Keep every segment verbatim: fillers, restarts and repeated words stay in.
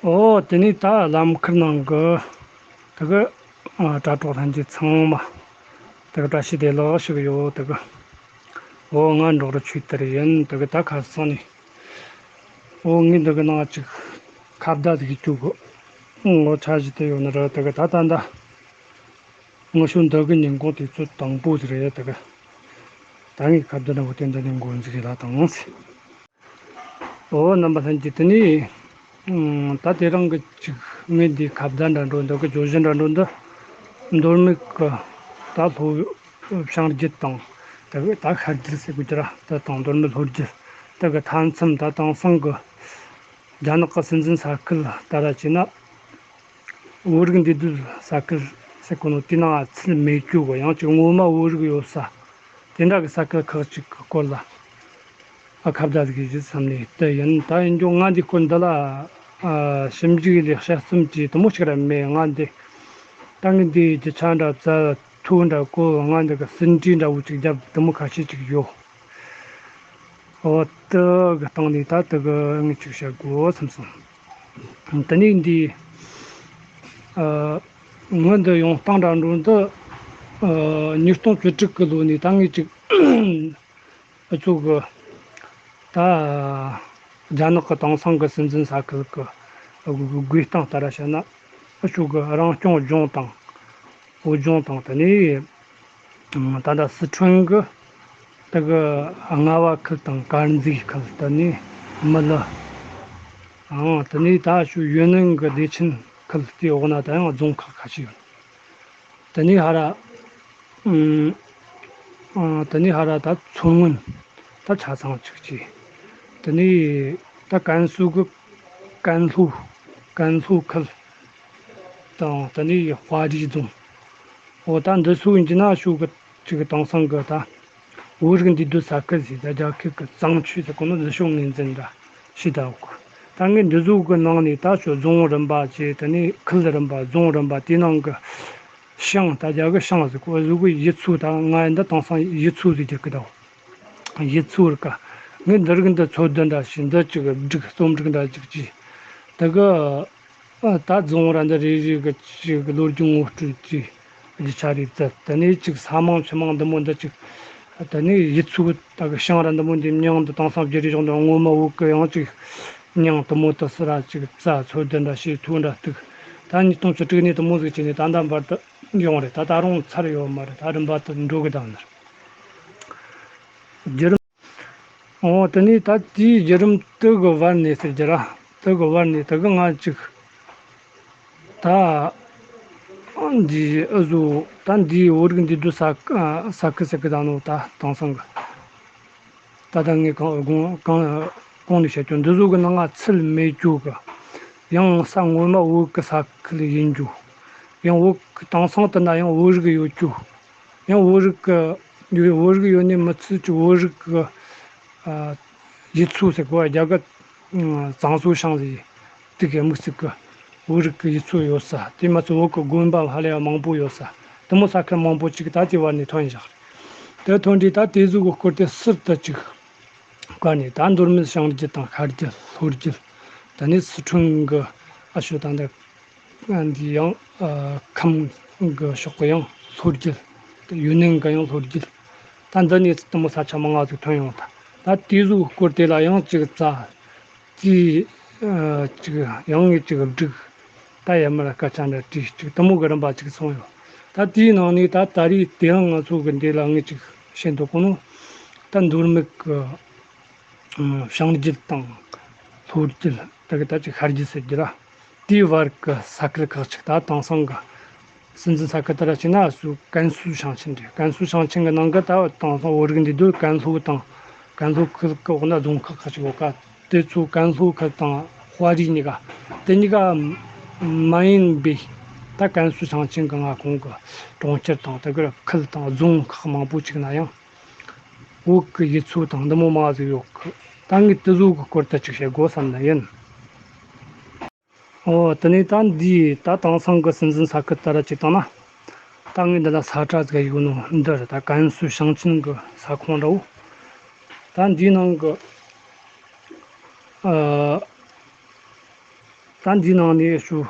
ཨོ་དེ་ནས་ད་ལམ་ཁར་ནང་གི་དེ་གི་ཨ་དྲ་གྲོགས་ལྷན་རྒྱས་ཚང་མ་དེ་གི་བཀྲ་ཤིས་བདེ་ལེགས་ཞུ་གི་ཡོད། དེ་གི་ཨོ་ང་འབྲོག་རུ་ཆོས་དར་ཡིན། དེ་གི་ད་ཁ་སང་ནས་ཨོ་ངས་འདི་གི་ནང་ཅིག་ཁ་བརྡ་ཟིག་བཅུག་གི། ཨོ་འཆར་གཞི་དེ་ཡོད་ནི་རེད། དེ་གི་ད་ད་ད་ངོ་ཤོད་འདི་གི་ཉིན་གུང་དུས་ཚོད་དང་པོ་ཟིག་རེད། དེ་གི་ད་ངས་ཁ་བརྡ་འདྲ་བོ་དེ་འདི་ནས་འགོ་འཛུགས་ཡས་ལ་དང་ཟེར། ཨོ་རྣམ་པ་ལྷན་རྒྱས། དེ་ནས་ཨང་ད་དེ་རིང་གི་ཅིག་ངས་འདི་ཁ་བརྡ་འདྲ་འགྲོ་འདི་གི་བརྗོད་གཞི་འདྲ་འགྲོ་འདི་མདོ་སྨད་གི་ད་ལྷོ་བྱང་རྒྱུད་དང་དེ་གི་ད་ཤར་རྒྱུད་ཟེར་དགོས་ཀྱི་ར། དེ་དང་མདོ་སྨད་ལྷོ་རྒྱུད་དེ་གི་མཐའ་མཚམས་ད་དེང་སང་གི་རྒྱ་ནག་གི་སྲིད་འཛིན་ས་ཁུལ་ལྟར་བྱས་ན། བོད་རིགས་འདུས་སྡོད་ས་ཁུལ་ཟེར་གོ་ནོ་དེ་ནང་ཚུད་མེད་རྒྱུ་གི། ཡང་ཅིག་ངོ་མ་བོད་རིགས་ཡོད་ས་དེ་འདྲ་གི་ས་ཁུལ་ཁག་ཅིག་གི་སྐོར་ལ་ཨ་ཁ་བརྡ་ཟིག་ཞུ་བསམ་ནས་དེ་ཡིན། ད་ཡིན་རྒྱུ་ང་འདི་སྐོར་འདི་ལ་ཨ་ཞིབ་འཇུག་ལས་དཔྱད་རྩོམ་གྱི་དེ་མོ་ཞིག་ར་མེད། ང་འདི་ད་ངས་འདི་རྒྱུ་ཆ་འདྲ་བཙལ་ཐོ་འདྲ་བཀོད། ང་འདི་གི་ཟིན་བྲིས་འདྲ་བོ་ཅིག་བརྒྱབ། དེ་མོ་ཁ་ཤས་ཅིག་ཡོད། འོ་དེ་གི་སྟེང་ནས་ད་དེ་གི་ངས་ཅིག་བཤད་དགོས་བསམ་སོང་། དེ་ནས་འདི་ཨ་ངོས་འདི་ཡོང་སྟངས་འདྲ་འགྲོ་འདི་ཨ་ཉིས་སྟོང་བཅུ་དྲུག་གི་ལོ་ནས་ད་ངས་ཅིག་ཨ་ཚོ་གི་ད་རྒྱ་ནག་གི་དེང་སང་གི་སྲིད་འཛིན་ས་ཁུལ་གི་དགོས་སྟངས་ལྟར་བཤད་ན། ཨ་ཚོ་གི་རང་སྐྱོང་ལྗོངས་དང་བོད་ལྗོངས་དང་། དེ་ནས་ད་ལྟ་སི་ཁྲོན་གི་དེ་གི་རྔ་བ་ཁུལ་དང་དཀར་མཛེས་ཁུལ། དེ་ནས་མི་ལི། ཨང་དེ་ནས་ད་ཞུ་ཡུན་ནན་གི་བདེ་ཆེན་ཁུལ། དེའི་འོག་ན་ད་ཡང་རྫོང་ཁག་ཁ་ཤས་ཡོད། དེ་ནས་ཧ་ར་ཨང་དེ་ནས་ཧ་ར་ད་མཚོ་སྔོན་ད་ཆ་ཚང་ཅིག་བྱས། དེ་ནས་ད་ཀན་སུའུ་གི་ཀན་ལྷོ་ཀན་ལྷོ་ཁུལ་དང་། དེ་ནས་དཔའ་རིས་རྫོང་། འོ་ད་འདི་ཚོ་ཡིན་གྱི་ན་ཤོག་གི་ཅིག་དེང་སང་གི་ད་བོད་རིགས་འདུས་སྡོད་ས་ཁུལ་ཟེར། ད་རྒྱ་སྐད་གི་བཙན་བྱོལ་ཟེར་གོ་ནོ་འདི་ཕྱོགས་ངོས་འཛིན་འདྲ་ཞིག་ད་འོ་གི། ད་ངས་འདི་ཚོ་གི་ནང་ནས་ད་ཆོ་རྫོང་རིམ་པ་བྱས། དེ་ནས་ཁུལ་རིམ་པ་རྫོང་རིམ་པ་དེའི་ནང་གི་ཤང་། ད་རྒྱ་གི་ཤང་ཟེར་གོ། འུ་ཚོ་གི་ཡུལ་ཚོ། ད་ང་འདི་དེང་སང་ཡུལ་ཚོ་ཟེར་གྱི་གི་ད་འོ། ཡུལ་ཚོ་རིག་ག་ངས་འདི་རིགས་འདི་ཚོ་བསྡུ་འདྲ་ཞིག་འདི་ཅིག་སྒྲིག་རྩོམ་སྒྲིག་འདྲ་ཅིག་བྱས། དེ་གི་ཨ་ད་རྫོང་ར་འདི་རེ་རེ་གི་ཅིག་ལོ་རྒྱུས་ངོ་སྤྲོད་ཀྱི་རྒྱུ་ཆ་རེ་བཙལ། དེ་ནས་ཅིག་ས་མིང་ཆུ་མིང་འདི་མོ་འདི་ཅིག་དེ་ནས་ཡུལ་ཚོ་ད་གི་ཤང་ར་འདི་མོ་འདི་མིང་འདི་དེང་སང་བརྗེ་རེས་བྱུང་འདི་ངོ་མ་བོད་གི་ཡང་ཅིག་མིང་དེ་མོ་དེ་སི་ར་ཅིག་བཙལ། ཚོ་བསྡུ་འདྲ་བྱས། ཐོ་འདྲ་གཏུགས། ད་ཉིས་སྟོང་བཅུ་དྲུག་ནས་དེ་མོ་ཟིག་བྱས་ནས་ད་ལྟ་བར་དུ་ཡོང་རེད། ད་ད་རུང་ཚར་ཡོད་མ་རེད། ད་རིམ་པ་དེ་འགྲོ་གི་དང་ནི་རེད། བརྒྱུད་རིམ། འོ་དེ་ནས་ད་དེའི་བརྒྱུད་རིམ་དེ་གི་བར་ནས་ཟེར་རྒྱུ་ར། དེ་གི་བར་ནས་དེ་གི་ང་ཅིག་ད་འདི་ཨ་ཟོ་ད་འདིའི་བོད་རིགས་འདུས་སྡོད་ས་ས་ཁུལ་ཟེར་གི་ད་ནོ། ད་དེང་སང་གི་ད་ལྟ་ངས་གང་གང་གང་ནས་བཤད་རྒྱུ་འདི་ཚོ་གི་ནང་ང་ཚུད་མེད་རྒྱུ་གི། ཡང་ས་ངོ་མ་བོད་གི་ས་ཁུལ་ཡིན་རྒྱུ། ཡང་བོད་གི་དེང་སང་དེ་ན་ཡང་བོད་རིགས་ཡོད་རྒྱུ། ཡང་བོད་རིགས་ཀྱི་བོད་རིགས་ཡོད་ནི་མི་ཚད་ཀྱི་བོད་རིགས་ཀྱི་ཨ་ཡུལ་ཚོ་ཟེར་གོ། རྒྱ་གར་ཨ་བཙན་བྱོལ་ཤང་ཟེར་དེ་གའི་དམིགས་བསལ་གྱི་བོད་རིགས་ཀྱི་ཡུལ་ཚོ་ཡོད་ས། དེ་མ་ཚད་བོད་ཀྱི་དགོན་པ་ཧ་ལས་ཡ་མང་པོ་ཡོད་ས། དེ་མོ་ས་ཁུལ་མང་པོ་ཅིག་ད་དེ་བར་ནས་ཐོན་བཞག་རེད། དེ་ཐོན་དུས་ད་དེ་ཚོ་གི་སྐོར་དེ་ཟུར་དུ་ཅིག་བཀར་ནས། ད་མདོ་སྨད་བྱང་རྒྱུད་དང་ཤར་རྒྱུད་ལྷོ་རྒྱུད། དེ་ནས་སི་ཁྲོན་གྱི་ཨ་ཤོད་དང་འདི། ཨ་འདི་ཡང་ཨ་ཁམས་ཀྱི་ཕྱོགས་ཀྱི་ཡང་ལྷོ་རྒྱུད། ཡུན་ནན་གྱི་ཡང་ལྷོ་རྒྱུད། ད་འདི་ནས་དེ་མོ་ས་ཆ་མང་ང་ཟིག་ཐོན་ཡོང་། ད་ད་དེ་ཚོའི་སྐོར་དེ་ལ་ཡང་ཅིག་བཙལ། དེ་ཨ་ཅིག་ཡང་ངས་ཅིག་བསྒྲིགས། ད་ཡར་མར་སྐད་ཆ་འདྲ་དྲིས། ཅིག་དེ་མོ་གི་རིམ་པ་ཅིག་སོང་ཡོད། ད་དེའི་ནང་ནས་ད་ད་རེས་དེ་རིང་ང་ཚོ་གི་འདི་ལ་ངས་ཅིག་བཤད་འདོད་གོ་ནོ། ད་མདོ་སྨད་གི་བྱང་རྒྱུད་དང་ལྷོ་རྒྱུད། དེ་གི་ད་ཅིག་ཤར་རྒྱུད་ཟེར་རྒྱུ་ར། དེའི་བར་གི་ས་ཁུལ་ཁག་ཅིག་ད་དེང་སང་གི་སྲིད་འཛིན་ས་ཁུལ་ལྟར་བྱས་ན་སུ་ཀན་སུའུ་ཞིང་ཆེན་རེད། ཀན་སུའུ་ཞིང་ཆེན་གི་ནང་གི་ད་དེང་སང་བོད་རིགས་འདུས་སྡོད་ཀན་ལྷོ་དང་། ཀན་ལྷོ་ཁུལ་གི་འོག་ན་རྫོང་ཁག་ཁག་ཅིག་ཡོད་ཀ། དེ་ཚོ་ཀན་ལྷོ་ཁུལ་དང་དཔའ་རིས་གཉིས་ཀ། དེ་གཉིས་ཀ་མ་ཡིན་པའི་ད་ཀན་སུའུ་ཞིང་ཆེན་གི་མངའ་ཁོངས་གི་གྲོང་ཁྱེར་དང་དེ་གི་ཁུལ་དང་རྫོང་ཁག་མང་པོ་ཅིག་ན་ཡང་། བོད་ཀྱི་ཡུལ་ཚོ་དང་འདི་མོ་མང་ཟིག་ཡོད་གི། ད་ངས་དེ་ཚོ་གི་སྐོར་དུ་ཅིག་བཤད་དགོས་བསམ་ནི་ཡིན། ཨོ་དེ་ནས་ད་འདིའི་ད་དེང་སང་གི་སྲིད་འཛིན་ས་ཁུལ་ལྟར་ཅིག་བཏང་ན། ད་ངས་འདི་ལ་ས་ཁྲ་ཟིག་ཡོད་ནོ་འདི་རེད། ད་ཀན་སུའུ་ཞིང་ཆེན་གི་ས་ཁོངས་འདྲ་བོ། ད་འདིའི་ནང་གི་ཨ། ད་འདིའི་ནང་ནས་ཞུ།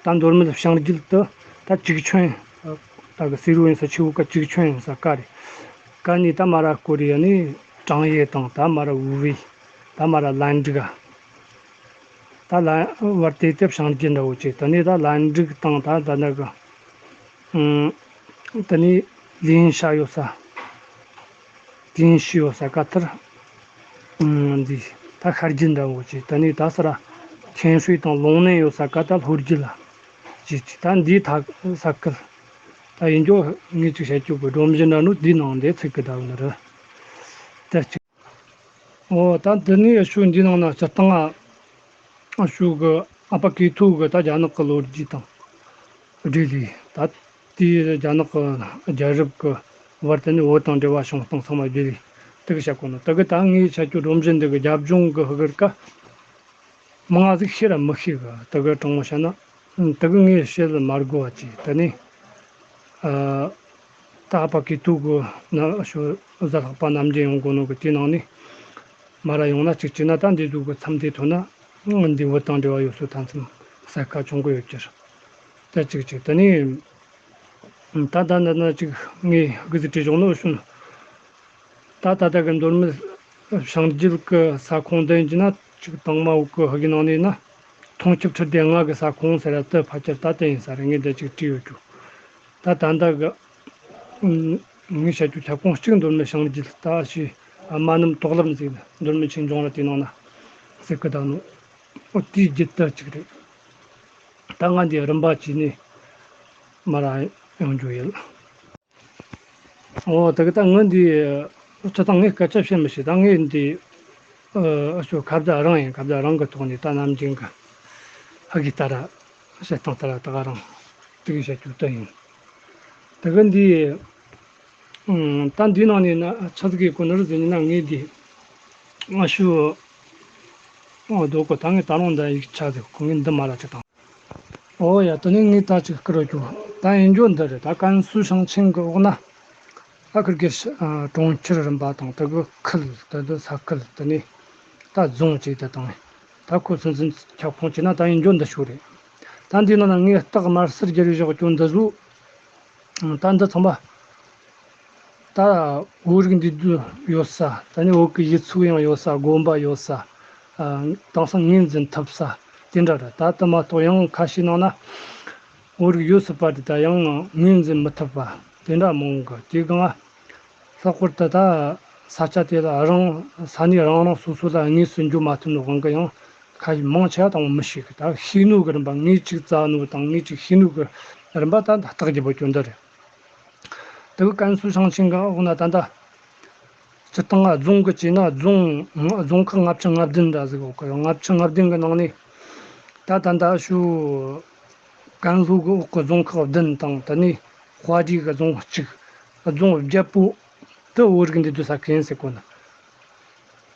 ད་མདོ་སྨད་བྱང་རྒྱུད་དུ་ད་ཅིག་ཆོན། ད་གི་སེ་རུ་ཡིན་ས་ཆེ་བོ་ཀ་ཅིག་ཆོན་ཡིན་ས་ཀ་རེད། ཀ་ནས་ད་མ་ར་ཀོ་རི་ཡ་ནས་ཀྲང་ཡེ་དང་ད་མ་ར་ཝུ་ཝེ། ད་མ་ར་ལན་ཀྲིག་ག་ད་ལན་བར་དེ་དེ་བྱང་རྒྱུད་འདྲ་བོ་ཅིག་དེ་ནས་ད་ལན་ཀྲིག་དང་ད་ད་ནི་གི་ཨུམ། དེ་ནས་ལིན་ཤ་ཡོད་ས། ལིན་ཤི་ཡོད་ས་ཀ་ཐར། ཨུམ། འདི་ད་ཤར་རྒྱུད་འདྲ་བོ་ཅིག་དེ་ནས་ད་ས་ར་ཁེན་ཧྲུའེ་དང་ལུང་ནན་ཡོད་ས་ཀ་ད་ལྷོ་རྒྱུད་ལ་ཅིག་ཅིག་ད་འདི་ད་ས་ཁུལ་ད་ཡིན་རྒྱུ་ངས་ཅིག་བཤད་རྒྱུ་གི་སྒྲོམ་གཞི་འདྲ་ནོ་འདི་ནང་འདི་ཚིག་གི་ད་ནི་རེད། ད་ཅིག་འོ་ད་འདི་ནས་ཤུ་འདི་ནང་ན་སྤྱིར་བཏང་ཨ་ཤུ་གི་ཨ་ཕ་ཀེ་ཐུ་གི་ད་རྒྱ་ནག་གི་ལོ་རྒྱུས་དང་འབྲེལ་ལས་ད་དེའི་རྒྱ་ནག་གི་རྒྱལ་རབས་ཀྱི་བར་དུ་ནས་བོད་དང་འབྲེལ་བ་བྱུང་སྟངས་ཚང་མ་འབྲེལ་ལས་དེ་གི་བཤད་གོ་ནོ་དེ་གི་ད་ངས་བཤད་རྒྱུ་སྒྲོམ་གཞི་འདི་གི་རྒྱབ་ལྗོངས་གི་ཧི་གི་ར་ཀ་མང་ཟིག་ཤེས་ར་མི་ཤེས་གི་དེ་གི་དྲང་མོ་བཤད་ན། དེ་གི་ངས་བཤད་ལ་མ་དགོས་པ་ཅིག་དེ་ནས་ཨ། ད་ཨ་ཕ་ཀེ་ཐུ་གི་ན་ཤོ་གཟའ་ལྷག་པ་ནམ་རྒྱུན་ཡོང་གོ་ནོ་གི་དེའི་ནང་ནས་མ་ར་ཡོང་ན་ཅིག་ཅིག་ན་ད་འདི་ཟུག་གི་མཚམས་དེ་ཐོན་ན་འདི་བོད་དང་འབྲེལ་བ་ཡོད་སོ་ད་མཚམས་གསལ་ཁ་བྱུང་གི་ཡོད་ཀྱི་རེད། ད་ཅིག་ཅིག་དེ་ནས་ད་ད་ད་ན་ཅིག་ངས་གི་ཟིག་བྲིས་བྱུང་ནོ་ཤུ་ན། ད་ད་ལྟ་གི་མདོ་སྨད་བྱང་རྒྱུད་ཀྱི་ས་ཁོངས་དེ་ཡིན་གྱི་ན་ཅིག་དང་མ་འོག་གི་ཧ་གི་ནང་ནས་ན་མཐོང་ཁྱབ་ཁྲི་སྡེ་ལྔ་གི་ས་ཁོངས་ཟེར་ཡ་དེ་ཕལ་ཆེར་ད་དེ་ཡིན་ས་རེད། ངས་འདི་ཅིག་བྲིས་ཡོད་རྒྱུ། ད་ད་ལྟ་གི་ངས་བཤད་རྒྱུ་ཁྱབ་ཁོངས་གཅིག་མདོ་སྨད་བྱང་རྒྱུད་ད་ཞེས་རྨ་སྣུམ་དོག་ལམ་ཟེར་མདོ་སྨད་ཆོས་འབྱུང་ར་དེའི་ནང་ན་ཟེར་གི་ད་ནོ། ཨོ་དེའི་རྒྱུད་དེ་གཅིག་རེད། ད་ང་འདི་རིམ་པ་བྱས་ནས་མ་ར་ཡོང་རྒྱུ་ཡིན། འོ་དེ་གི་ད་ངི་འདི་སྤྱི་བཏང་ངས་སྐད་ཆ་བཤད་མི་ཤེས། ད་ངས་འདི་ཨ་ཤོ་ཁ་བརྡ་རང་ཡིན། ཁ་བརྡ་རང་གི་ཐོག་ནས་ད་ནམ་རྒྱུན་གི་ཧ་གི་ལྟར་བཤད་སྟངས་ལྟར་ད་ག་རང་དེ་གི་བཤད་རྒྱུ་དེ་ཡིན། དེ་གི་འདི་ཨུམ། ད་འདི་ནང་ནས་ན་ཆི་ཟིག་གི་གོ་ནི་རེད་ཟེར་ན། ངས་འདི་ཨ་ཤོ་འོ་དོ་གོ་ད་ངས་ད་རུང་འདི་ཡིག་ཆ་ཟིག་གོ་ངས་འདི་མ་ལ་ཅི་དང་། ཨོ་ཡ། དེ་ནས་ངས་ད་ཅིག་བསྐུར་རྒྱུ་ད་ཡིན་རྒྱུ་འདི་རེད། ད་ཀན་སུའུ་ཞིང་ཆེན་གྱི་འོག་ན་ཨ་ཁུར་གྱི་ཨ་གྲོང་ཁྱེར་རིམ་པ་དང་དེ་གི་ཁུལ་དེ་དུ་ས་ཁུལ་དེ་ནས་ད་རྫོང་བཅས་དེ་དང་ད་ཁོ་ཚོ་འཛིན་ཁྱབ་ཁོངས་བྱས་ན་ད་ཡིན་རྒྱུ་འདི་ཤོ་རེད། ད་འདི་ནང་ན་ངས་རྟགས་དམར་སེར་བརྒྱབ་བཞག་རྒྱུ་འདི་ཟུ། ད་འདི་ཚང་མ་ད་བོད་རིགས་འདུས་སྡོད་ཡོད་ས། ད་ནི་བོད་ཀྱི་ཡུལ་ཚོ་ཡང་ཡོད་ས། དགོན་པ་ཡོད་ས། ཨ་དེང་སང་ངོས་འཛིན་ཐུབ་ས་དེ་འདྲ་རེད། ད་དེ་མ་གཏོགས་ཡང་ཁ་ཤས་ནང་ན་བོད་རིགས་ཡོད་སྲིད་པ་དེ་ད་ཡང་ངོས་འཛིན་མི་ཐུབ་པ་དེ་འདྲ་མང་གི། དེ་གང་ལྷག་པར་དུ་ད་ས་ཆ་དེ་ལ་རང་ས་གནས་རང་རང་སོ་སོ་ལ་དངོས་སུ་འགྱོ་མ་ཐུབ་ནོ་གང་གི་ཡང་ཁ་ཤས་མང་ཆེ་བ་དང་མི་ཤེས་གི། ད་ཤེས་ནོ་གི་རིམ་པ་ངས་ཅིག་བཙལ་ནོ་དང་ངས་ཅིག་ཤེས་ནོ་གི་རིམ་པ་ད་ད་རྟགས་རྒྱབ་པ་ཅོ་འདི་རེད། དེ་གི་ཀན་སུའུ་ཞིང་ཆེན་གྱི་འོག་ན་ད་ལྟ་སྤྱིར་བཏང་ང་རྫོང་གི་བྱས་ན་རྫོང་རྫོང་ཁག་ལྔ་བཅུ་ང་བདུན་འདྲ་ཟིག་ཡོད་གི། ལྔ་བཅུ་ང་བདུན་གི་ནང་ནས་ད་ད་ལྟ་ཤུ་ཀན་ལྷོ་གི་འོག་གི་རྫོང་ཁག་བདུན་དང་དེ་ནས་དཔའ་རིས་གི་རྫོང་གཅིག་རྫོང་བརྒྱད་པོ་དེ་བོད་རིགས་འདུས་སྡོད་ས་ཁུལ་ཡིན་ཟེར་གོ་ནི།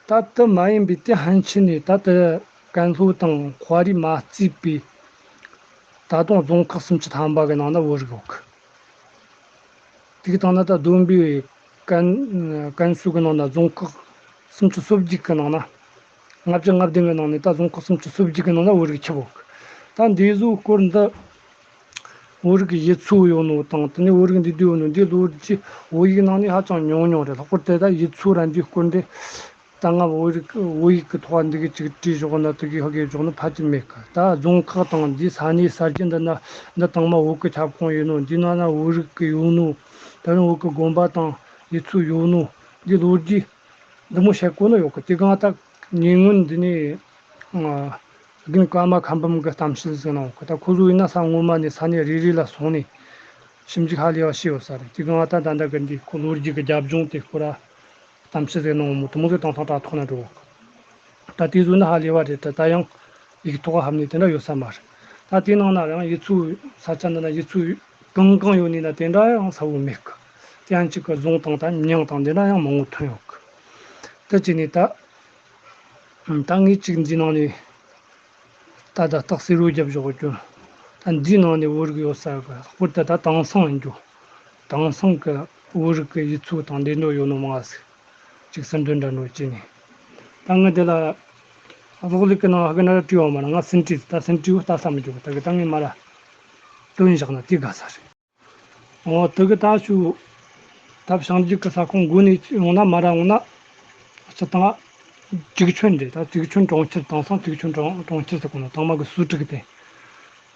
ད་དེ་མ་ཡིན་པའི་དེ་ཕན་ཆད་ནས་ད་དེ་ཀན་ལྷོ་དང་དཔའ་རིས་མ་བརྩིས་པའི་ད་དུང་རྫོང་ཁག་སུམ་ཅུ་ཐམ་པ་གི་ནང་ན་བོད་རིགས་ཡོད་གི། དེ་གི་སྟེང་ན་ད་བསྡོམས་པས་ཀན་ཀན་སུའུ་གི་ནང་ན་རྫོང་ཁག་སུམ་ཅུ་སོ་བརྒྱད་གི་ནང་ན་ལྔ་བཅུ་ང་བདུན་གི་ནང་ནས་ད་རྫོང་ཁག་སུམ་ཅུ་སོ་བརྒྱད་གི་ནང་ན་བོད་རིགས་ཁྱབ་ཡོད་གི། ད་འདི་ཚོའི་སྐོར་འདི་བོད་རིགས་ཀྱི་ཡུལ་ཚོ་ཡོད་ནོ་དང་དེ་ནས་བོད་རིགས་འདུས་སྡོད་ཡོད་ནོ་འདི་ལོ་རྒྱུས་བོད་ཡིག་ནང་ནས་ཧ་ཅང་ཉུང་ཉུང་རེད། ལྷག་པར་དུ་ད་ཡུལ་ཚོ་ར་འདིའི་སྐོར་འདི་ད་ང་བོད་རིགས་བོད་ཡིག་གི་ཐོག་འདི་གི་ཅིག་བྲིས་བཞག་ན་དེ་གི་ཧ་གི་བཞག་ན་ཕལ་ཆེར་མེད་གི། ད་རྫོང་ཁག་དང་འདིའི་ས་གནས་གསར་བརྗེ་འདི་ན་འདི་དང་མ་བོད་ཀྱི་ཁྱབ་ཁོངས་ཡིན་ནོ། འདི་ན་ན་བོད་རིགས་ཀྱི་ཡོད་ནོ། ད་རུང་བོད་ཀྱི་དགོན་པ་དང་ཡུལ་ཚོ་ཡོད་ནོ། འདི་ལོ་རྒྱུས་འདི་མོ་བཤད་གོ་ནི་ཡོད་གི། དེ་གང་ད་ཉེ་སྔོན་འདི་ནས་ཨ་རྒན་ཀརྨ་ཁ་འབུམ་གི་གཏམ་བཤད་ཟེར་ནོ་གི། ད་ཁོ་ཚོ་ཡིན་ན་ས་ངོ་མ་ནས་ས་གནས་རེ་རེ་ལ་སོང་ནས་ཞིབ་འཇུག་ཧ་ལས་པ་བྱས་ཡོད་ས་རེད། དེ་གང་ད་ད་ལྟ་གི་འདི་ཁོ་ལོ་རྒྱུས་ཀྱི་རྒྱབ་ལྗོངས་དེ་སྐོར་ལ་གཏམ་བཤད་ཟེར་ནོ་མོ་དེ་མོ་ཟིག་བཏང་ཐང་དྲ་ཐོག་ན་འགྲོ་གི། ད་དེ་ཚོ་ནི་ཧ་ལས་པ་རེད། ད་ད་ཡང་ཡིག་ཐོག་ཧ་ནས་དེ་འདྲ་ཡོད་ས་མ་རེད། ད་དེ་ནང་ན་ཡང་ཡུལ་ཚོའི་ས་ཆ་འདི་ན་ཡུལ་ཚོའི་གང་གང་ཡོད་ནི་ན་དེ་འདྲ་ཡང་ས་བོ་མེད་གི། དེ་ཡང་གཅིག་གི་རྫོང་དང་ད་མྱང་དང་དེ་འདྲ་ཡང་མང་བོ་ཐོན་ཡོད་གི། དེ་བྱས་ནས་ད་ད་ངས་གཅིག་འདི་ནང་ནས་ད་ད་སྟག་སེ་རུ་རྒྱབ་བཞག་རྒྱུ། ད་འདིའི་ནང་ནས་བོད་རིགས་ཡོད་ས་གི། ལྷག་པར་དུ་ད་དེང་སང་ཡིན་རྒྱུ། དེང་སང་གི་བོད་རིགས་ཀྱི་ཡུལ་ཚོ་དང་འདི་འདྲ་ཡོད་ནོ་མང་ཟིག་ཅིག་སུན་འདོན་འདྲ་འགྲོ་བྱས་ནས། ད་ངས་འདི་ལ་ གློག་ཀླད་ཀྱི་ནང་ཧ་གི་ན་ར་བྲིས་ཡོད་མ་ར། ང་སེམས་བྲིས་ད་སེམས་བྲིས་བོ་ལྟ་ས་མི་འཇུག་ད་གི་ད་ངས་མ་ར་དོན་བཞག་ན་དེ་དགའ་ས་རེད། འོ་དེ་གི་ད་ཞུ་ད་བྱང་རྒྱུད་ཀྱི་ས་ཁོངས་འགོ་ནས་ཡོང་ན་མ་ར་ཡོང་ན་སྤྱི་བཏང་གཅིག་ཆོན་རེད། ད་གཅིག་ཆོན་གྲོང་ཁྱེར་དེང་སང་གཅིག་ཆོན་གྲོང་གྲོང་ཁྱེར་ཟེར་གོ་ནོ་དང་མ་གི་སུ་ཀྲིག་དེ།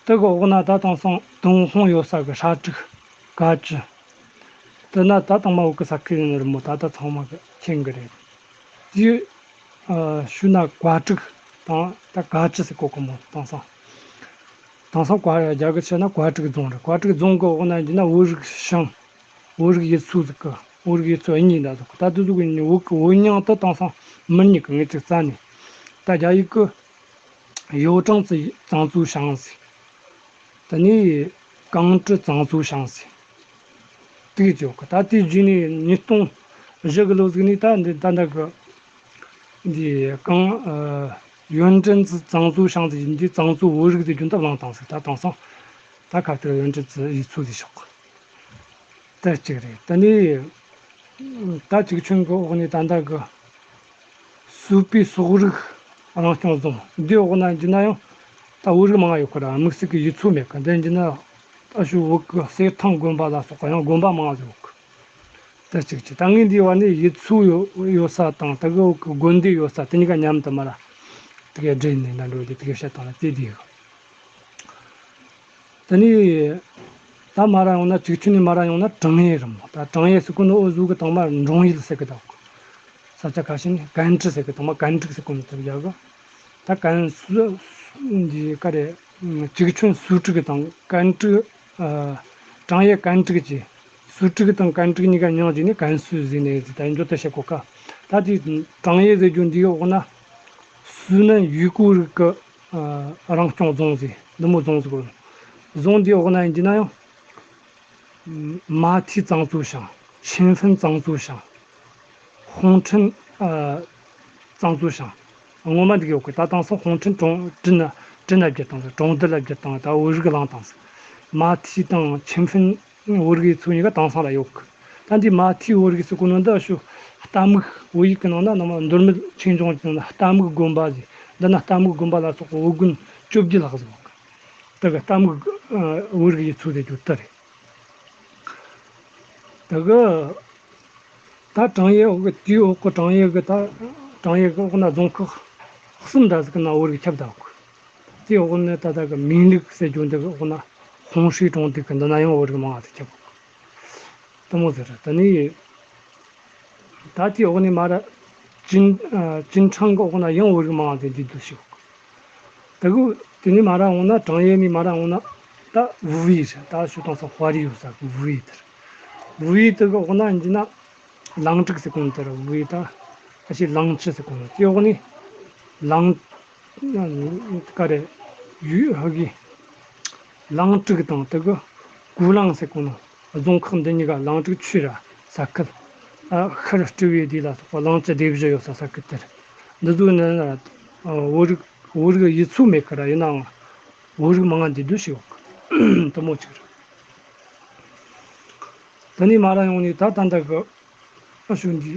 དེ་གི་འོག་ན་ད་དེང་སང་ཏུན་ཧོང་ཡོད་ས་གི་ཧྲ་ཀྲིག་ཀ་ཅི། དེ་ན་ད་དང་མ་འོག་གི་ས་ཁུལ་ཡིན་ནི་རེད་མོ། ད་ད་ཚང་མ་གི་མཁྱེན་གི་རེད། དེ་ཨ་ཞུ་ན་ཀ་ཀྲིག་དང་ད་ཀ་ཅི་ཟེར་གོ་གི་མོ། དེང་སང་དེང་སང་ཀ་རྒྱ་གི་ཆེ་ན་ཀ་ཀྲིག་རྫོང་རེད། ཀ་ཀྲིག་རྫོང་གི་འོག་ན་ཡིན་ན་བོད་རིགས་ཤང་བོད་རིགས་ཡུལ་ཚོ་ཟིག་གི་བོད་རིགས་ཡུལ་ཚོ་གཉིས་འདྲ་ཟིག་གི། ད་དེ་ཟིག་གི་བོད་གི་བོད་མྱིང་དེ་དེང་སང་མི་རྙེད་གི། ངས་ཅིག་རྩ་ནས་ད་རྒྱ་ཡིག་གི་ཡོ་ཀྲང་ཙི་ཙང་ཙུའུ་ཤང་ཟེར། དེ་ནས་ཀང་ཀྲི་ཙང་ཙུའུ་ཤང་ཟེར། དེ་གི་ཡོད་གི། ད་དེ་རྗེས་ནས་ཉིས་སྟོང་བཞི་གི་ལོ་ཟིག་ནས་ད་འདི་ད་ད་གི་འདི་ཀང་ཨ་ཡོན་ཀྲེན་ཙི་ཙང་ཙུའུ་ཤང་ཟེར་གྱི་འདི་ཙང་ཙུའུ་བོད་རིགས་ཟེར་རྒྱུ་འདི་བླངས་བཏང་ཟེར། ད་དེང་སང་ད་ཁ་ཐུག་ཡོན་ཀྲེན་ཙི་ཡུལ་ཚོ་ཟེར་ཆོག་གི། དེ་གཅིག་རེད། དེ་ནས་ད་གཅིག་ཆོན་གི་འོག་ནས་ད་ལྟ་གི་སུའུ་པའི་སོག་རིགས་རང་སྐྱོང་རྫོང་འདིའི་འོག་ན་འགྱུར་ན་ཡང་ད་བོད་རིགས་མང་ཡོད་ཁར་དམིགས་བསལ་གྱི་ཡུལ་ཚོ་མེད་གི། འདི་འགྱུར་ན་ད་ཞུ་བོད་ཀྱི་གསེར་ཐང་དགོན་པ་ལ་སོགས་པ་ཡང་དགོན་པ་མང་ཟིག་ཡོད་གི། དེ་གཅིག་གཅིག་ད་ངས་འདིའི་བར་ནས་ཡུལ་ཚོ་ཡོད་ཡོད་ས་དང་ད་གི་བོད་ཀྱི་དགོན་སྡེ་ཡོད་ས་དེ་གཉིས་ཀ་མཉམ་དུ་མར་དེ་གའི་སྦྲེལ་ནས་ན་འགྲོ་རྒྱུ་དེ་གའི་བཤད་སྟངས་ལ་དེ་བསྡད་གི། དེ་ནས་ད་མར་ཡོང་ན་གཅིག་ཆོན་ནས་མར་ཡོང་ན་ཀྲང་ཡེ་རེད་མོ། ད་ཀྲང་ཡེ་ཟེར་གོ་ནོ་འུ་ཟོ་གི་དང་མ་འབྲོང་ཡུལ་ཟེར་གི་ད་གོ། ས་ཆ་ཁ་ཤས་ནས་ཀན་ཀྲི་ཟེར་གི་དང་མ་ཀན་ཀྲིག་ཟེར་གོ་ནོ་ད་ཡ་གི། ད་ཀན་སུའུ་འདི་ག་རེ་གཅིག་ཆོན་སུའུ་ཀྲིག་དང་ཀན་ཀྲིག་ཨ་ཀྲང་ཡེ་ཀན་ཀྲིག་གི་སུའུ་ཀྲིག་དང་ཀན་ཀྲིག་གཉིས་ཀ་མཉམ་བྱས་ནས་ཀན་སུའུ་ཟེར་ནས་ད་འཇོག་ཏུ་བྱེད་གོ་ཀ། ད་དེ་ཀྲང་ཡེ་ཟེར་རྒྱུ་འདིའི་འོག་ན་སུའུ་ནན་ཡུ་གུར་གི་ཨ་རང་སྐྱོང་རྫོང་ཟེར་འདི་མོ་རྫོང་ཟེར་གོ། རྫོང་འདིའི་འོག་ན་ཡིན་གྱི་ན་ཡང་མ་ཐི་ཙང་ཙུའུ་ཤང་། ཆིན་ཧྥིན་ཙང་ཙུའུ་ཤང་། ཧུང་ཁྲིན་ཨ་ཙང་ཙུའུ་ཤང་། ངོ་མ་འདི་གི་ཡོད་གི། ད་དེང་སང་ཧུང་ཁྲིན་གྲོང་ཁྲིན་ན་ཁྲིན་ན་བསྒྱུར་བཏང་ཟེར། གྲོང་རྡལ་ལ་བསྒྱུར་བཏང་། ད་བོད་རིགས་བླངས་བཏང་ཟེར། མ་ཐི་དང་ཆིན་ཧྥིན་བོད་རིགས་ཚོ་གཉིས་ཀ་དེང་སང་ལ་ཡོད་གི། ད་འདི་མ་ཐི་བོད་རིགས་ཚོ་གོ་ནོ་འདི་ཨ་ཤུ་རྟ་རྨིག་བོད་ཡིག་གི་ནང་ན་ནམ་མདོ་སྨད་ཆོས་འབྱུང་གི་ནང་ན་རྟ་རྨིག་དགོན་པ་ཟེར། འདི་ན་རྟ་རྨིག་དགོན་པ་ལ་སོགས་པ་བོད་དགོན་བཅོ་བརྒྱད་ལྷག་ཟིག་ཡོད་གི། ད་གི་རྟ་རྨིག་ཨ་བོད་རིགས་ཡུལ་ཚོ་དེ་རྒྱུ་དེ་རེད། ད་གི་ད་ཀྲང་ཡེ་འོག་གི་དེའི་འོག་གི་ཀྲང་ཡེ་གི་ད་ཀྲང་ཡེ་གི་འོག་ན་རྫོང་ཁག་གསུམ་འདྲ་ཟིག་གི་ནང་བོད་རིགས་ཁྱབ་བསྡད་ཡོད་གི། དེའི་འོག་ནས་ད་ལྟ་གི་མིང་ལུགས་ཟེར་རྒྱུ་འདི་གི་འོག་ན་ཧོང་ཧྲི་གྲོང་སྡེ་གི་འདི་ན་ཡང་བོད་རིགས་མང་བ་ཟིག་ཁྱབ་ཡོད་གི། དེ་མོ་ཟེར། དེ་ནས་ད་དེའི་འོག་ནས་མར་ཅིན་ཨ་ཅིན་ཁྲང་གི་འོག་ན་ཡང་བོད་རིགས་མང་བ་ཟིག་འདུས་སྡོད་ཤོག། དེ་གི་དེ་ནས་མར་འོང་ན་ཀྲང་ཡེ་ནས་མར་འོང་ན་ད་ཝུའུ་ཝེ་རེད། ད་ཞུ་དང་སང་དཔའ་རིས་ཡོད་ས་གི་ཝུའུ་ཝེ་དེ་རེད། ཝུའུ་ཝེ་དེ་གི་འོག་ན་ཡིན་ན་ལང་ཀྲིག་ཟེར་གོ་ནོ་དེ་རེད། ཝུའུ་ཝེ་ད་ཨ་ཤི་ལང་ཅི་ཟེར་གོ་ནོ་དེའི་འོག་ནས་ལང་ག་རེ་ཡུལ་ཧ་གི་ལང་ཀྲིག་དང་དེ་གི་གུ་ལང་ཟེར་གོ་ནོ་རྫོང་ཁག་འདི་གཉིས་ཀ་ལང་ཀྲིག་ཆུས་ར་ས་ཁུལ་ཨ་ཤར་སྤྲེའུ་ཡི་སྡེ་ལ་སོགས་པ་ལང་ཅི་སྡེ་བཞི་ཡོད་ས་ས་ཁུལ་དེ་རེད། འདི་ཚོ་ནི་བོད་རིགས་བོད་རིགས་ཡུལ་ཚོ་མེད་ཀི་ར། ཡིན་ནའང་བོད་རིགས་མང་ང་འདུས་སྡོད་ཞིག་ཡོད་གི། དེ་མོ་ཅིག་རེད། དེ་ནས་མར་ཡོང་ནས་ད་ད་ལྟ་གི་ཨ་ཞུ་འདི་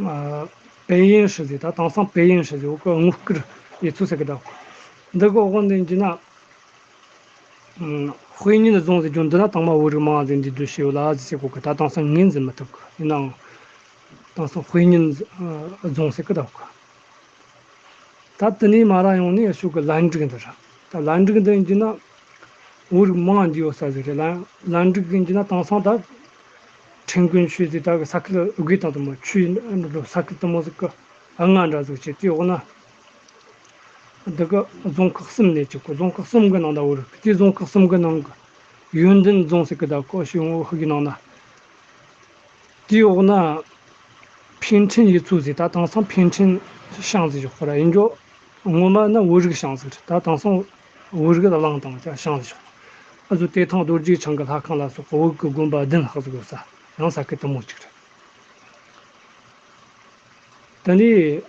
ཨ་པེ་ཡིན་ཧྲི་ཟེར། ད་དེང་སང་པེ་ཡིན་ཧྲི་ཟེར། འོག་གི་དངུལ་ཁུག་ཡུལ་ཚོ་ཟེར་གི་ད། འདི་གི་འོག་ནས་འགྱིས་ན་ཨ་དཔེ་རྙིང་རྫོང་ཟེར་རྒྱུ་འདི་ན་དང་མ་བོད་རིགས་མང་ཟིག་འདུས་སྡོད་བྱས་ཡོད་ལ་ཟེར་གོ་གི། ད་དེང་སང་ངོས་འཛིན་མི་ཐུབ་གི། ཡིན་ནའང་དེང་སང་དཔེ་རྙིང་ཨ་རྫོང་ཟེར་གི་ད་གི། ད་དེ་ནས་མར་ཡོང་ནས་ཕྱོགས་ཀྱི་ལན་ཀྲིག་འདི་ར། ད་ལན་ཀྲིག་འདི་ཡིན་གྱི་ན་བོད་རིགས་མང་འདུས་ཡོད་ས་ཟིག་རེད། ལན་ལན་ཀྲིག་ཡིན་གྱི་ན་དེང་སང་ད་ཁྲེང་ཀོན་ཆུས་ཟེར། ད་གི་ས་ཁུལ་དགོས་དང་དེ་མོ་ཆུས་འགྲོ་ས་ཁུལ་དེ་མོ་ཟིག་གི་ཨ་ང་འདྲ་ཟིག་བྱས། དེའི་འོག་ན་འདི་གི་རྫོང་ཁག་གསུམ་ནས་གཅིག་གོ། རྫོང་ཁག་གསུམ་གི་ནང་ད་བོད་རིགས། དེའི་རྫོང་ཁག་གསུམ་གི་ནང་གི་ཡོན་ཏན་རྫོང་ཟེར་གི། ད་གོ་ཤི་ཡོང་ཧི་གི་ནང་ན། དེའི་འོག་ན་ཕིན་ཁྲིན་ཡུལ་ཚོ་ཟེར། ད་དེང་སང་ཕིན་ཁྲིན་ཤང་ཟེར་ཞོག་ཁོ་ར་ཡིན་རྒྱུ། ངོ་མ་ནི་བོད་རིགས་ཤང་ཟེར། ད་དེང་སང་བོད་རིགས་ལ་བླངས་བཏང་ཀྱང་ཤང་ཟེར་ཞོག། ཨ་ཟོ་དེ་ཐང་རྡོ་རྗེ་འཆང་གི་ལྷ་ཁང་ལ་སོགས་པ་བོད་ཀྱི་དགོན་པ་བདུན་ལྷག་ཟིག་ཡོད་ས་ཡང་ས་ཁུལ་དེ་མོ་གཅིག་རེད། དེ་ནས་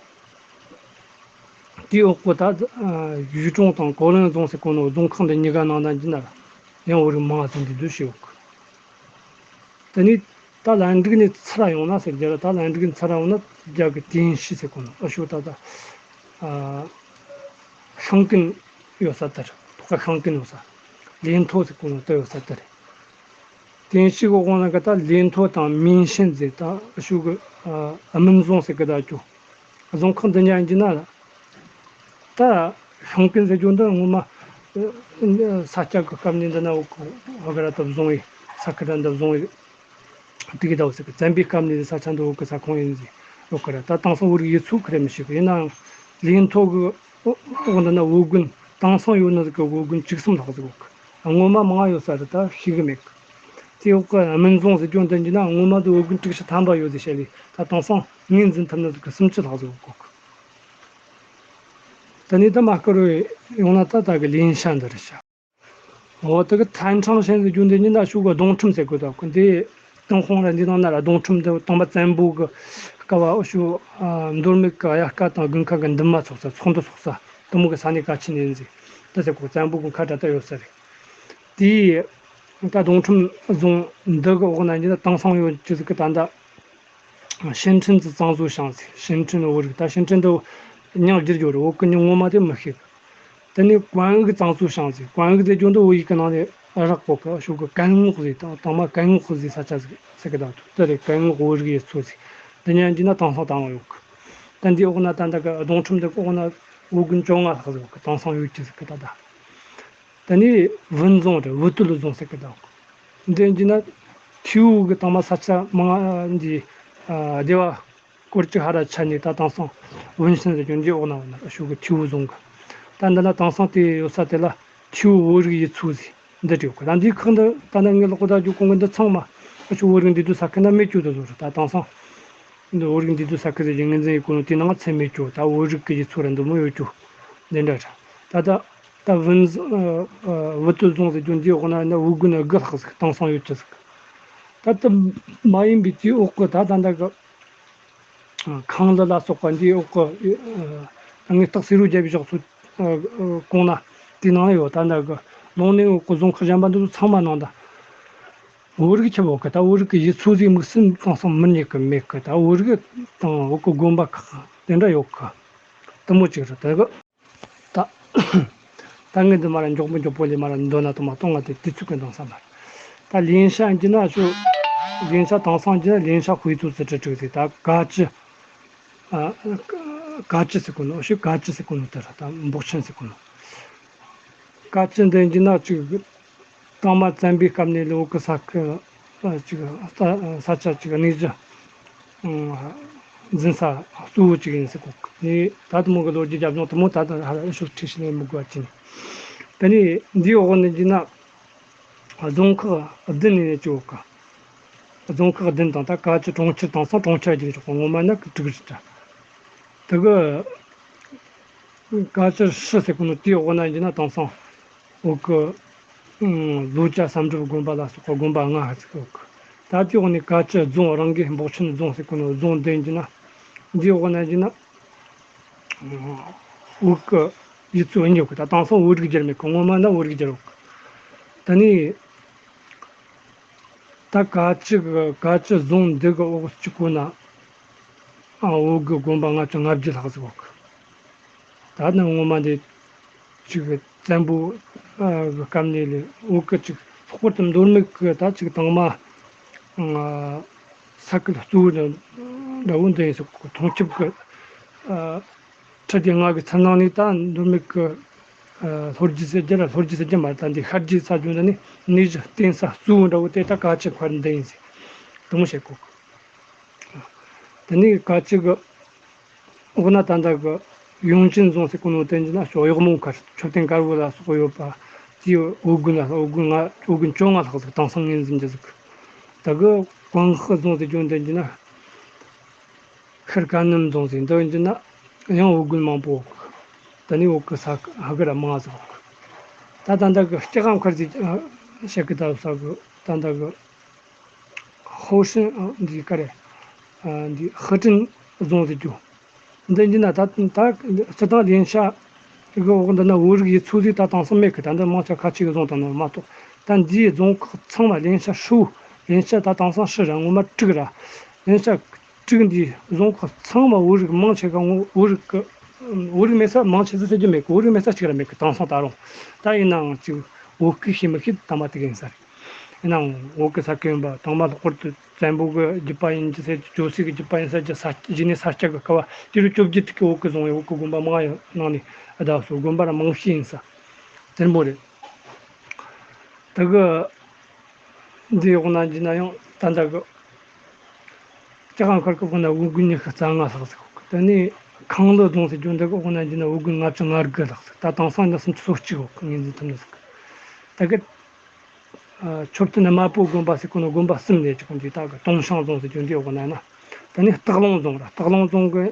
དེའི་འོག་གི་ད་ཡུས་ཀྲུང་དང་གོ་ལན་རྫོང་ཟེར་གོ་ནོ་རྫོང་ཁག་འདི་གཉིས་ཀ་ནང་ན་འགྱིས་ན་ཡང་བོད་རིགས་མང་ཟིག་འདུས་སྡོད་བྱས་ཡོད་གི། དེ་ནས་ད་ལན་ཀྲིག་ནས་ཚུར་ཡོང་ན་ཟེར་རྒྱུ་རེད། ད་ལན་ཀྲིག་ནས་ཚུར་ཡོང་ན་རྒྱ་གི་ཏིན་ཤི་ཟེར་གོ་ནོ་ཨ་ཤོ་ད་ད་ ཨ་ཤིང་ཀུན་ཡོད་ས་དེ་རེད། ཐོག་ཁ་ཤིང་ཀུན་ཡོད་ས། ལིན་ཐོ་ཟེར་གོ་ནོ་དེ་ཡོད་ས་དེ་རེད། དེ་ཞིག་འོག་ན་གི་ད་ལིན་ཐོ་དང་མིན་ཤིན་ཟེར་ད་ཤུ་གི་ཨ་སྨིན་རྫོང་ཟེར་གི་ད་ཅུ། རྫོང་ཁག་འདི་ཉག་ཡིན་གྱི་ན། ད་ཤིང་ཀུན་ཟེར་རྒྱུ་འདི་ངོ་མ་ས་སྐྱ་གི་སྐབས་ནས་འདི་ན་འོག་གི་ཨ་ག་ར་ད་བཟུང་བའི་ས་ཁུལ་ར་འདི་བཟུང་བའི། དེ་གི་ཟླ་བ་ཟེར་གི་བཙན་པོའི་སྐབས་ནས་ས་ཆ་འདི་འོག་གི་ས་ཁོངས་ཡིན་ཟེར་ཡོད་གི་ར། ད་དེང་སང་བོད་རིགས་ཡུལ་ཚོ་ཁི་རེ་མི་ཤེས་གི། ཡིན་ནའང་ལིན་ཐོ་གི་འོག་འདི་ན་བོད་དགོན་དེང་སང་ཡོད་ནི་ཟིག་གི་བོད་དགོན་བཅུ་གསུམ་ལྷག་ཟིག་ཡོད་གི། སྔོན་མ་མང་ང་ཡོད་ས་རེད། ད་ཤེས་གི་མེད་གི། དེ་འོག་གི་སྨིན་རྫོང་ཟེར་རྒྱུ་འདི་ཡིན་ན་སྔོན་མ་འདི་བོད་དགོན་དྲུག་ཅུ་ཐམ་པ་ཡོད་ཟེར་བཤད་ལེ། ད་དེང་སང་ངོས་འཛིན་ཐུབ་ནི་ཟིག་གི་སུམ་ཅུ་ལྷག་ཟིག་ཡོད་གི། ད་ནི་ད་མ་བསྐུར་བའི་ཡོང་ན་ད་ད་གི་ལིན་ཤ་འདི་རེད་ཤག། འོ་དེ་གི་ཐན་ཁྲང་ཤན་ཟེར་རྒྱུ་འདི་ཉིད་ན་ཤུག་གི་སྡོང་ཁྲིམས་ཟེར་དགོས་དོ། འདི་ཏུན་ཧོང་ར་འདི་ནང་ན་ར་སྡོང་ཁྲིམས་འདི་དང་པ་བཙན་པོ་གི་སྐབས་བ་ཨུ་ཤུ་ཨ་མདོ་སྨད་གི་གཡའ་སྐ་དང་དགུན་ཁ་གི་འདུན་མ་ཚོགས་ས་ཚོགས་འདུ་ཚོགས་ས་དུ་མོ་གི་ས་གནས་གལ་ཆེན་ཡིན་ཟིག། འདི་ཟེར་གོ་བཙན་པོ་གི་མཁའ་འགྲོ་ད་ཡོད་ས་རེད། དེའི་ད་སྡོང་ཁྲིམས་རྫོང་འདི་གི་འོག་ན་འདི་ན་དེང་སང་ཡོད་ཅི་ཟིག་གི་ད་ད། 新村子藏族乡 ཟེར། 新村 བོད་རིགས། ད་新村 འདི་མྱིང་བསྒྱུར་ཡོད་རེད། བོད་གི་མྱིང་ངོ་མ་དེ་མི་ཤེས་གི། དེ་ནས་关外藏族乡 ཟེར། 关外 ཟེར་རྒྱུ་འདི་བོད་ཡིག་གི་ནང་ནས་རག་གོ་གི། ཤོག་གི་གན་ངོགས་ཟེར། དང་དང་མ་གན་ངོགས་ཟེར་ས་ཆ་ཟིག་ཟེར་གི་ད་དུ་དེ་རེད། 关外 བོད་རིགས་ཡུལ་ཚོ་ཟེར། འདི་ཉན་གྱི་ན་དེང་སང་དང་ཡོད་གི། ད་འདི་འོག་ན་ད་འདི་གི་སྡོང་ཁྲིམས་འདི་འོག་ན་བོད་དགོན་བཅོ་ལྔ་ལྷག་ཟིག་ཡོད་གི། དེང་སང་ཡོད་ཀྱི་ཟིག་གི་ད་ད། དེ་ནས་文宗 རེད། 武斗路宗 ཟེར་གི་འདུག། འདི་ཡིན་ན་ཐེའུ་གི་དང་མ་ས་ཆ་མང་འདི་ཨ་སྡེ་བ་སྐོར་གཅིག་ཧ་ར་ཆ་ནས་ད་དེང་སང་文生 ཟེར་རྒྱུ་འདི་འོག་ན་འོག་ན་ཤུག་གི་ཐེའུ་རྫོང་གི། ད་འདི་ན་དེང་སང་དེ་ཡོད་ས་དེ་ལ་ཐེའུ་བོད་རིགས་ཡུལ་ཚོ་ཟེར་འདི་བྲིས་ཡོད་གི། ད་འདིའི་ཁག་འདི་ད་ནི་ངའི་ལོག་གོ་ད་རྒྱུ་གོང་གི་འདི་ཚང་མ་ཨ་ཤུ་བོད་རིགས་འདུས་སྡོད་ས་ཁུལ་ན་མེད་རྒྱུ་དུ་བཟོ་རེད། ད་དེང་སང་འདི་བོད་རིགས་འདུས་སྡོད་ས་ཁུལ་ཟེར་རྒྱུ་ངོས་འཛིན་ཡེད་གོ་ནོ་དེ་ནང་ཚད་མེད་རྒྱུ། ད་བོད་རིགས་ཀྱི་ཡུལ་ཚོ་ར་འདི་མོ་ཡོད་རྒྱུ་འདི་འདྲ་རེད། ད་ད། ད་文宗 ཨ་ཨ་武斗宗 ཟེར་རྒྱུ་འདིའི་འོག་ན་ཡིན་ན་བོད་དགོན་དགུ་ལྷག་ཟིག་དེང་སང་ཡོད་ཀྱི་ཟིག། ད་ལྟ་མ་ཡིན་པའི་དེའི་འོག་གི་ད་ད་ལྟ་གི་ཨ་ཁང་ལི་ལ་སོགས་པ་འདིའི་འོག་གི་ཨ་དངུལ་སྟག་སེ་རུ་རྒྱལ་པོའི་ཕྱོགས་སུ་ཨ་ཨ་གོང་ན་དེའི་ནང་ཡོད། ད་ལྟ་གི་ལུང་ནན་འོག་གི་རྫོང་ཁག་གཞན་པ་འདི་ཚོ་ཚང་མ་ནང་ད་བོད་རིགས་ཁྱབ་ཡོད་གི། ད་བོད་རིགས་ཀྱི་ཡུལ་ཚོ་ཟིག་དམིགས་བསལ་དེང་སང་མི་རྙེད་གི་མེད་གི། ད་བོད་རིགས་དང་འོག་གི་དགོན་པ་ཁག་དེ་འདྲ་ཡོད་གི། དེ་མོ་ཅིག་རེད། དེ་གི། ད་ད་ངས་འདི་མ་ར་མགྱོགས་པོ་མགྱོགས་པོ་ལས་མ་ར་འདོན་ན་དུ་མ་གཏོང་ང་དེ་དུས་ཚོད་ཀྱི་འདང་ས་མ་རེད། ད་ལིན་ཤ་གྱི་ན་ཤོ་ལིན་ཤ་དེང་སང་གྱི་ན་ལིན་ཤ་ཧུའེ་ཙུའུ་ཙི་ཀྲི་ཀྲིག་ཟེར། ད་ག་ཅི་ཨ་ག་ཅི་ཟེར་གོ་ནོ་ཤོ་ག་ཅི་ཟེར་གོ་ནོ་དེ་ར་ད་འབོག་ཆེན་ཟེར་གོ་ནོ། ག་ཅི་འདི་གྱི་ན་ཅིག་དང་མ་བཙན་པོའི་སྐབས་ནས་ལོ་གི་ས་ཁུལ་ཅིག་ས་ས་ཆ་ཅིག་གནས་གཞི་འཛིན་ས་གཙོ་བོ་ཅིག་ཡིན་ཟེར་གོ་གི། ངས་ད་དུ་མོ་གི་ལོ་རྒྱུས་རྒྱབ་ལྗོངས་དུ་མོ་ད་ལྟ་ཧ་ལ་ཨེ་ཤོག་ཁྲིད་ཤི་ནས་མི་དགོས་པ་ཅིན། དེ་ནས་འདིའི་འོག་ནས་འདི་ན་རྫོང་ཁག་བདུན་ནས་ནས་ཅིག་ཡོད་གི། རྫོང་ཁག་བདུན་དང་ད་ག་ཅི་གྲོང་ཁྱེར་དེང་སང་གྲོང་ཁྱེར་གྱི་ཆོག་གི། ངོ་མ་ན་གི་དྲུག་རེད་ད། དེ་གི་ག་ཅི་ཧྲི་ཟེར་གོ་ནོ་དེའི་འོག་ན་འདི་ན་དེང་སང་འོག་གི་ལོ་ཅ་བསམ་གྲུབ་དགོན་པ་ལ་སོགས་པ་དགོན་པ་ལྔ་ཧ་ཅིག་ཡོད་གི། ད་དེའི་འོག་ནས་ག་ཅི་རྫོང་རང་གི་འབོག་ཆེན་རྫོང་ཟེར་གོ་ནོ་རྫོང་བདུན་གྱི་ན་འདིའི་འོག་ན་འདི་ན་འོག་གི་ཡུལ་ཚོ་ཡིན་ཡོད་གི། ད་དེང་སང་བོད་རིགས་བསྒྱུར་མེད་གི། ངོ་མ་ན་བོད་རིགས་བསྒྱུར་ཡོད་གི། ད་ནི་ད་ག་ཅི་གི་ག་ཅི་རྫོང་འདི་གི་འོག་གཅིག་པོ་ན་ཨ་བོད་གི་དགོན་པ་ལྔ་བཅུ་ང་བརྒྱད་ལྷག་ཟིག་ཡོད་གི། ད་ནི་ངོ་མ་འདི་ཅིག་བཙན་པོ་ཨ་གི་སྐབས་ནས་ལས་བོད་གི་ཅིག་ལྷག་པར་དུ་མདོ་སྨད་གི་ད་ཅིག་དང་མ་ཨ་ས་ཁུལ་གཙོ་བོ་འདྲ་བོ་འདི་ཡིན་ཟེར་གི། ཐང་ཆུབ་གི་ཨ་ཁྲི་སྡེ་ལྔ་གི་ཚུར་ནང་ནས་ད་མདོ་སྨད་གི་ཨ་ལྷོ་རྒྱུད་ཟེར་རྒྱུ་ལ་ལྷོ་རྒྱུད་ཟེར་རྒྱུ་མ་རེད། ད་འདི་ཤར་རྒྱུད་ས་ལྗོངས་ད་ནི་གནས་གཞི་བརྟེན་ས་གཙོ་བོ་འདྲ་བོ་དེ་ད་ག་ཅི་མཁར་འདི་ཡིན་ཟེར་དེ་མོ་བཤད་གོ་གི། དེ་ནས་ག་ཅི་གི་འོག་ན་ད་ལྟ་གི་ཡུང་ཅིན་རྫོང་ཟེར་གོ་ནོ་དེ་འདི་ན་ཤོག་གཡོག་མོ་མཁར་མཆོད་རྟེན་དཀར་པོ་ལ་སོགས་ཡོད་པ། དེའི་འོག་དགོན་ལ་འོག་དགོན་ལྔ་འོག་དགོན་བཅོ་ལྔ་ལྷག་ཟིག་དེང་སང་ངོས་འཛིན་རྒྱུ་ཟིག། ད་གི་ཀོང་ཧི་རྫོང་ཟེར་རྒྱུ་འདི་འདི་ན་ཤར་ཀ་ནུམ་རྫོང་ཟེར་འདི་འདི་ན་ཡང་འོག་དགོན་མང་པོ་ཡོད་གི། ད་ནི་འོག་གི་ས་ཧ་གི་ར་མང་ཟིག་ཡོད་གི། ད་ད་ལྟ་གི་སྐྱེ་ཁམས་མཁར་ཟིག་བཤད་གི། ད་ས་གི་ད་ལྟ་གི་ཧོ་ཧྲིན་འདི་ག་རེ་འདི་ཧི་ཀྲིན་རྫོང་ཟེར་རྒྱུ་འདི་འདི་ན་ད་ད་སི་ཏང་ལིན་ཤ་གི་འོག་འདི་ན་བོད་རིགས་ཡུལ་ཚོ་ཟིག་ད་དེང་སང་མེད་གི། ད་འདི་མང་ཆེ་ཁ་ཆེ་གི་རྫོང་དང་ནང་མ་གཏོགས། ད་འདིའི་རྫོང་ཁག་ཚང་མ་ལིན་ཤ་ཧྲིལ་བོ་ལིན་ཤ་ད་དེང་སང་ཧྲི་ར་ངོ་མ་དྲུག་ར་ལིན་ཤ་དྲུག་འདིའི་རྫོང་ཁག་ཚང་མ་བོད་རིགས་མང་ཆེ་ག་ངོ་བོད་རིགས་གི་ བོད་རིགས་མེད་ས་མང་ཆེ་ཟིག་ཟེར་རྒྱུ་མེད་གི། བོད་རིགས་མེད་ས་གཅིག་ར་མེད་གི། དེང་སང་ད་རུང་ད་ཡིན་ནའང་ཅིག་བོད་སྐད་ཤེས་མི་ཤེས་དང་མ་དེ་ག་ཡིན་ས་རེད། ཡིན་ནའང་བོད་སྐད་ས་སྐད་ཡིན་པ་དང་མ་ལྷག་པར་དུ་བཙན་པོ་གི་རྒྱུད་པ་ཡིན་གྱི་ཟེར་གྱི། ཇོ་སྲས་ཀྱི་རྒྱུད་པ་ཡིན་ཟེར་གྱི། ས་རྗེས་ནས་ས་སྐྱ་གི་སྐབས་བ་དུས་རབས་བཅོ་བརྒྱད་དུ་གི་བོད་སྐད་བཟུང་བའི་བོད་ཀྱི་དགོན་པ་མང་ཡོད། ནང་ནས་ཨ་ད་སོ་དགོན་པ་ར་མང་ཤས་ཡིན་ས། བཙན་པོ་རེད། དེ་གི་འདི་འོག་ན་འཇི་ན་ཡང་ད་ལྟ་གི་ལྕགས་མཁར་གི་འོག་ན་བོད་དགོན་ཉི་ཤུ་རྩ་ལྔ་ལྷག་ཟིག་ཡོད་གི། དེ་ནས་ཁང་ལི་རྫོང་ཟེར་རྒྱུ་འདི་གི་འོག་ན་འཇི་ན་བོད་དགོན་ལྔ་བཅུ་ང་དགུ་ལྷག་ཟིག། ད་དེང་སང་འདི་སུམ་ཅུ་སོ་གཅིག་ཡོད་གི། ངོས་འཛིན་ཐུབ་ནི་ཟིག། དེ་གི་ཨ་མཆོད་རྟེན་དམར་པོ་དགོན་པ་ཟེར་གོ་ནོ་དགོན་པ་གསུམ་ལས་ཅིག་འདི་ད་གི་ཏུང་ཤང་རྫོང་ཟེར་རྒྱུ་འདི་འོག་ན་ཡིན་ན། དེ་ནས་སྟག་ལུང་རྫོང་ར། སྟག་ལུང་རྫོང་གི་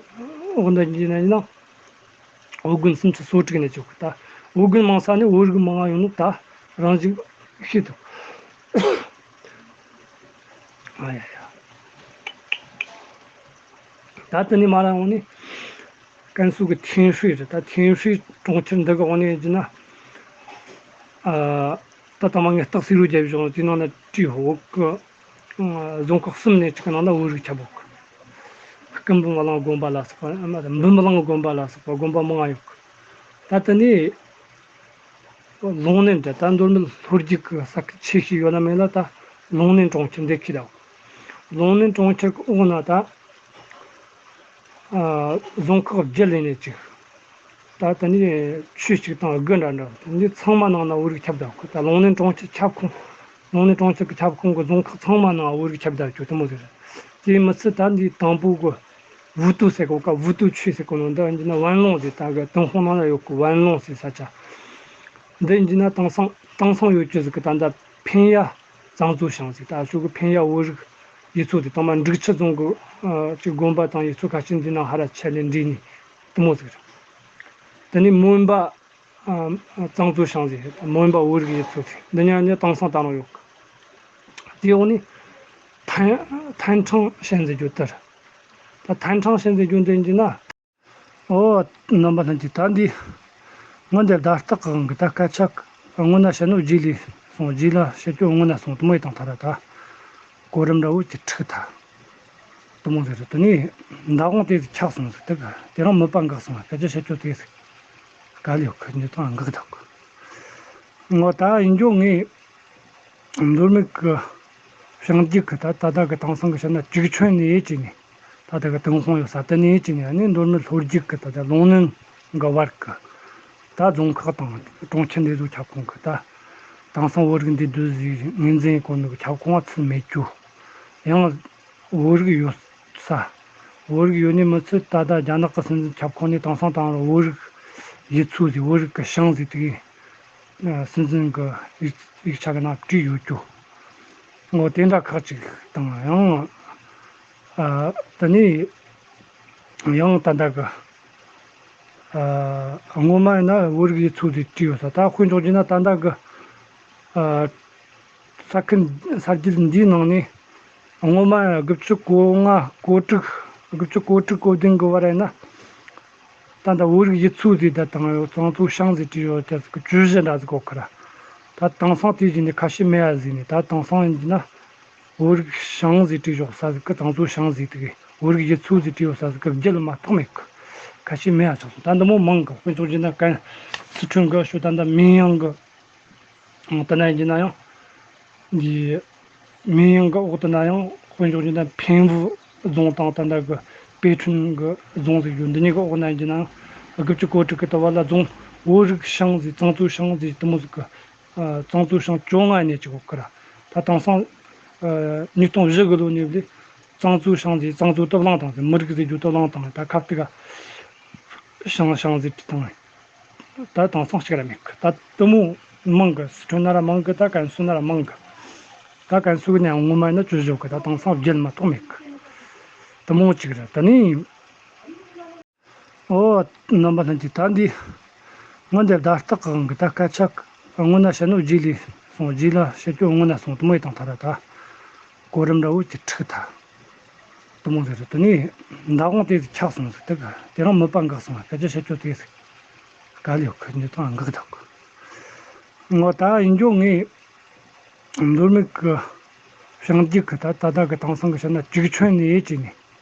འོག་ན་འཇི་ན་ཡིན་ན། བོད་དགོན་སུམ་ཅུ་སོ་དྲུག་ནས་བཅུག་གི། ད་བོད་དགོན་མང་ས་ནས་བོད་རིགས་མང་ང་ཡོང་ནོ་ད་རང་ཅིག་ཤེས་ཐུབ། ཨ་ཡ་ཡ། ད་དེ་ནས་མར་ཡོང་ནས་ཀན་སུའུ་གི་ཐེན་ཧྲུའེ་རེད། ད་ཐེན་ཧྲུའེ་གྲོང་ཁྱེར་འདི་གི་འོག་ནས་ཡིན་ན། ཨ་ད་ད་མ་ངས་སྟག་སེ་རུ་རྒྱབ་བཞག་དེ་ནང་ན་བྲིས། བོད་གི་རྫོང་ཁག་གསུམ་ནས་གཅིག་གི་ནང་ན་བོད་རིགས་ཁྱབ་ཡོད་གི། སྐུ་འབུམ་གླིང་དགོན་པ་ལ་སོགས་པ། འབུམ་གླིང་དགོན་པ་ལ་སོགས་པ་དགོན་པ་མང་ང་ཡོད་གི། ད་དེ་ནས་ལུང་ནན་དེ་ད་མདོ་སྨད་ལྷོ་རྒྱུད་ཀྱི་ས་ཁུལ་ཆེ་ཤོས་ཡོད་ན་མེད་ན་ད་ལུང་ནན་གྲོང་ཁྱེར་འདི་ཁེལ་ད། ལུང་ནན་གྲོང་ཁྱེར་གྱི་འོག་ན་ད་ཨ་རྫོང་ཁག་བརྒྱད་ལས་ནས་གཅིག། ད་དེ་ནས་ཆུས་གཅིག་དང་དགུ་འདྲ་འདྲ། དེ་འདི་ཚང་མ་ནང་ན་བོད་རིགས་ཁྱབ་ད་གི། ད་ལུང་ནན་གྲོང་ཁྱེར་ཁྱབ་ཁོངས། ལུང་ནན་གྲོང་ཁྱེར་གྱི་ཁྱབ་ཁོངས་ཀྱི་རྫོང་ཁག་ཚང་མ་ནང་བོད་རིགས་ཁྱབ་ད་གི་དེ་མོ་ཟིག་རེད། དེ་མི་ཚད་ད་འདི་དང་པོ་གི་ཝུ་ཏུ་ཟེར་གོ་ག། ཝུ་ཏུ་ཆུས་ཟེར་གོ་ནོ་འདི་འདི་ན་ཝན་ལུང་ཟེར། ད་གི་ཏུན་ཧོང་ནང་ན་ཡོད་གི་ཝན་ལུང་ཟེར་ས་ཆ། འདི་འདི་ན་དེང་སང་དེང་སང་ཡོད་རྒྱུ་ཟིག་གི། ད་ད་ཕན་ཡ་གཙང་ཚོ་ཞང་ཟིག། ད་ཕྱོགས་གི་ཕན་ཡ་བོད་རིགས་ཡུལ་ཚོ་དེ་དང་མ་འབྲུག་ཆུ་རྫོང་གི་ཨ་ཅིག་དགོན་པ་དང་ཡུལ་ཚོ་ཁ་ཤས་འདི་ན་ཧ་ར་ཆད་ལས་འདྲེས་ནས་དེ་མོ་ཟིག་རེད། དེ་ནས་མོན་པ་ཨ་གཙང་ཚོ་ཞང་ཟིག། མོན་པ་བོད་རིགས་ཡུལ་ཚོ་ཟིག། འདི་ཉག་ཉག་དེང་སང་ད་རུང་ཡོད་གི། དེའི་འོག་ནས་ཐན་ཐན་ཁྲང་ཞན་ཟེར་རྒྱུ་དེ་རེད། ད་ཐན་ཁྲང་ཞན་ཟེར་རྒྱུ་འདི་འདི་ན། ཨོ། རྣམ་པ་ལྷན་རྒྱས། ད་འདི་སྔོན་འདིར་བརྡ་རྟགས་ཀྱི་དབང་གིས་ད་སྐད་ཆ་སྔོན་ན་བཤད་ནོ་རྗེས་ལས་སོང་། རྗེས་ལ་བཤད་རྒྱུ་སྔོན་ན་སོང་། དེ་མོ་ཡི་དང་ཐ་ར་ད་གོ་རིམ་འདྲ་བོ་ཅིག་འཁྲུག་ཐལ། དེ་མོ་ཟིག་རེད། དེ་ནས་མདང་དགོང་དེ་ཆགས་སོང་ཟིག། དེ་ག་དེ་རིང་མི་པ་འགག་སོང་། སྐད་ཆ་བཤད་རྒྱུ་དེ་ཟིག་ག་ལེ་ཡོད་གི། འདི་ཐང་འགག་ཐག་གི། ངོ་ད་ཡིན་རྒྱུ་ངས། མདོ་སྨད་ཀྱི་བྱང་རྒྱུད་ཀྱི་ད་ད་ལྟ་གི་དེང་སང་གི་བཤད་ན་ཅིག་ཆོན་ནས་ཡེ་ཅི་ནས། ད་ལྟ་གི་ཏུན་ཧོང་ཡོད་ས་དེ་ནས་ཡེ་ཅི་ནས། ཨ་ནི་མདོ་སྨད་ལྷོ་རྒྱུད་ཀྱི་ད་ལྟ་ལུང་ནན་གི་བར་གྱི་ད་རྫོང་ཁག་དང་གྲོང་ཁྱེར་འདི་ཚོ་ཁྱབ་ཁོངས་ཀྱི་ད་དེང་སང་བོད་རིགས་འདུས་སྡོད་ཟིག་ངོས་འཛིན་གོ་ནོ་གི་ཁྱབ་ཁོངས་ཚུད་མེད་རྒྱུ། ཡང་བོད་རིགས་ཡོད་ས། བོད་རིགས་ཡོད་ནི་མི་ཚད་ད་ལྟ་རྒྱ་ནག་གི་སྲིད་འཛིན་ཁྱབ་ཁོངས་ནས་དེང་སང་དང་བོད་རིགས་ཡུལ་ཚོ་ཟིག། བོད་རིགས་ཀྱི་ཞང་ཟིག་དེ་གི་སྲིད་འཛིན་གྱི་ཡིག་ཡིག་ཆ་གི་ནང་བྲིས་ཡོད་རྒྱུ། ངོ་དེ་འདྲ་ཁག་ཅིག་དང་། ཡང་ཨ་དེ་ནས་ཡང་ད་ལྟ་གི་ཨ་སྔོན་མ་ཡིན་ན་བོད་རིགས་ཡུལ་ཚོ་ཟིག་བྲིས་ཡོད་ས། ད་དཔེ་འཇོག་རྒྱུ་ན་ད་ལྟ་གི་ཨ་ས་ཁུལ་ས་རྒྱུད་འདིའི་ནང་ནས་སྔོན་མ་དགུ་བཅུ་གོ་ལྔ་གོ་དྲུག་དགུ་བཅུ་གོ་དྲུག་གོ་བདུན་གི་བར་ཡིན་ན། ད་ལྟ་བོད་རིགས་ཡུལ་ཚོ་ཟིག་ད་དང་གཙང་ཚོ་ཞང་ཟིག་བྲིས་ཡོད་ཀྱི་ཟིག་གི་བཅུ་བཞི་འདྲ་ཟིག་གོ་ཁར། ད་དེང་སང་དེ་བཞིན་ནས་ཁ་ཤས་མེད་ཡ་ཟིག་ནས། ད་དེང་སང་ཡིན་གྱི་ན་བོད་རིགས་ཞང་ཟིག་བྲིས་ཡོད་ས་ཟིག་གི་གཙང་ཚོ་ཞང་ཟིག་དེ་གི་བོད་རིགས་ཡུལ་ཚོ་ཟིག་བྲིས་ཡོད་ས་ཟིག་གི་བརྒྱུད་མ་ཐག་མེད་གི། ཁ་ཤས་མེད་ཡ་ཆགས་སོང་། ད་འདི་མོ་མང་གི། དཔེ་འཇོག་རྒྱུ་ན་གན་སི་ཁྲོན་གི་ཤོད་ད་ད་མིན་ཡང་གི། འོག་ཏུ་ན་ཡིན་གྱི་ན་ཡང་། འདི་མིན་ཡང་གི་འོག་ཏུ་ན་ཡང་དཔེ་འཇོག་རྒྱུ་ན་འཕན་བུ་རྫོང་དང་ད་ལྟ་གི་པེ་ཁྲུན་གི་རྫོང་ཟིག་ཡོད། འདི་གཉིས་ཀྱི་འོག་ན་ཡིན་གྱི་ན་དགུ་བཅུ་གོ་དྲུག་གི་ད་བར་ལ་རྫོང་བོད་རིགས་ཞང་ཟིག་གཙང་ཚོ་ཞང་ཟིག་དེ་མོ་ཟིག་གི། ཨ་གཙང་ཚོ་ཞང་བཅོ་ལྔ་ནས་ཅིག་ཡོད་གི་ར། ད་དེང་སང་ཨ་ཉིས་སྟོང་བཞི་གི་ལོ་ནས་བླས་གཙང་ཚོ་ཞང་ཟིག་གཙང་ཚོ་དུ་བླངས་བཏང་ཟིག། མི་རིགས་ཟིག་རྒྱུ་དུ་བླངས་བཏང་། ད་ཁ་ཐུག་ག་ཞང་ཞང་ཟིག་བྲིས་བཏང་། ད་དེང་སང་གཅིག་ར་མེད་གི། ད་དེ་མོ་མང་གི། སི་ཁྲོན་ན་ར་མང་གི། ད་ཀན་སུའུ་ན་ར་མང་གི། ད་ཀན་སུའུ་གི་ནས་སྔོན་མ་ཡིན་ན་བཅུ་བཞི་གི། ད་དེང་སང་བརྒྱུད་མ་ཐག་མེད་གི། དེ་མོ་གཅིག་ར། དེ་ནས་ཨོ་རྣམ་པ་ལྷན་རྒྱས། ད་འདི་སྔོན་འདིར་བརྡ་རྟགས་ཀྱི་དབང་གིས་ད་སྐད་ཆ་སྔོན་ན་བཤད་ནོ་རྗེས་ལས་སོང་། རྗེས་ལ་བཤད་རྒྱུ་སྔོན་ན་སོང་། དེ་མོ་ཡི་དང་ཐ་ར་ད། གོ་རིམ་འདྲ་བོ་ཅིག་འཁྲུག་ཐལ། དེ་མོ་ཟིག་རེད། དེ་ནས་མདང་དགོང་དེ་ཟིག་ཆགས་སོང་ཟིག། དེ་ག་དེ་རིང་མི་པ་འགག་སོང་། སྐད་ཆ་བཤད་རྒྱུ་དེ་ཟིག་ག་ལེ་ཡོད་གི། འདི་ཐང་འགག་ཐག་གི། ངོ་ད་ཡིན་རྒྱུ་ངས་མདོ་སྨད་གི་བྱང་རྒྱུད་གི་ད་ད་ལྟ་གི་དེང་སང་གི་བཤད་ན་གཅིག་ཆོན་ནས་ཡེ་ཅི་ནས།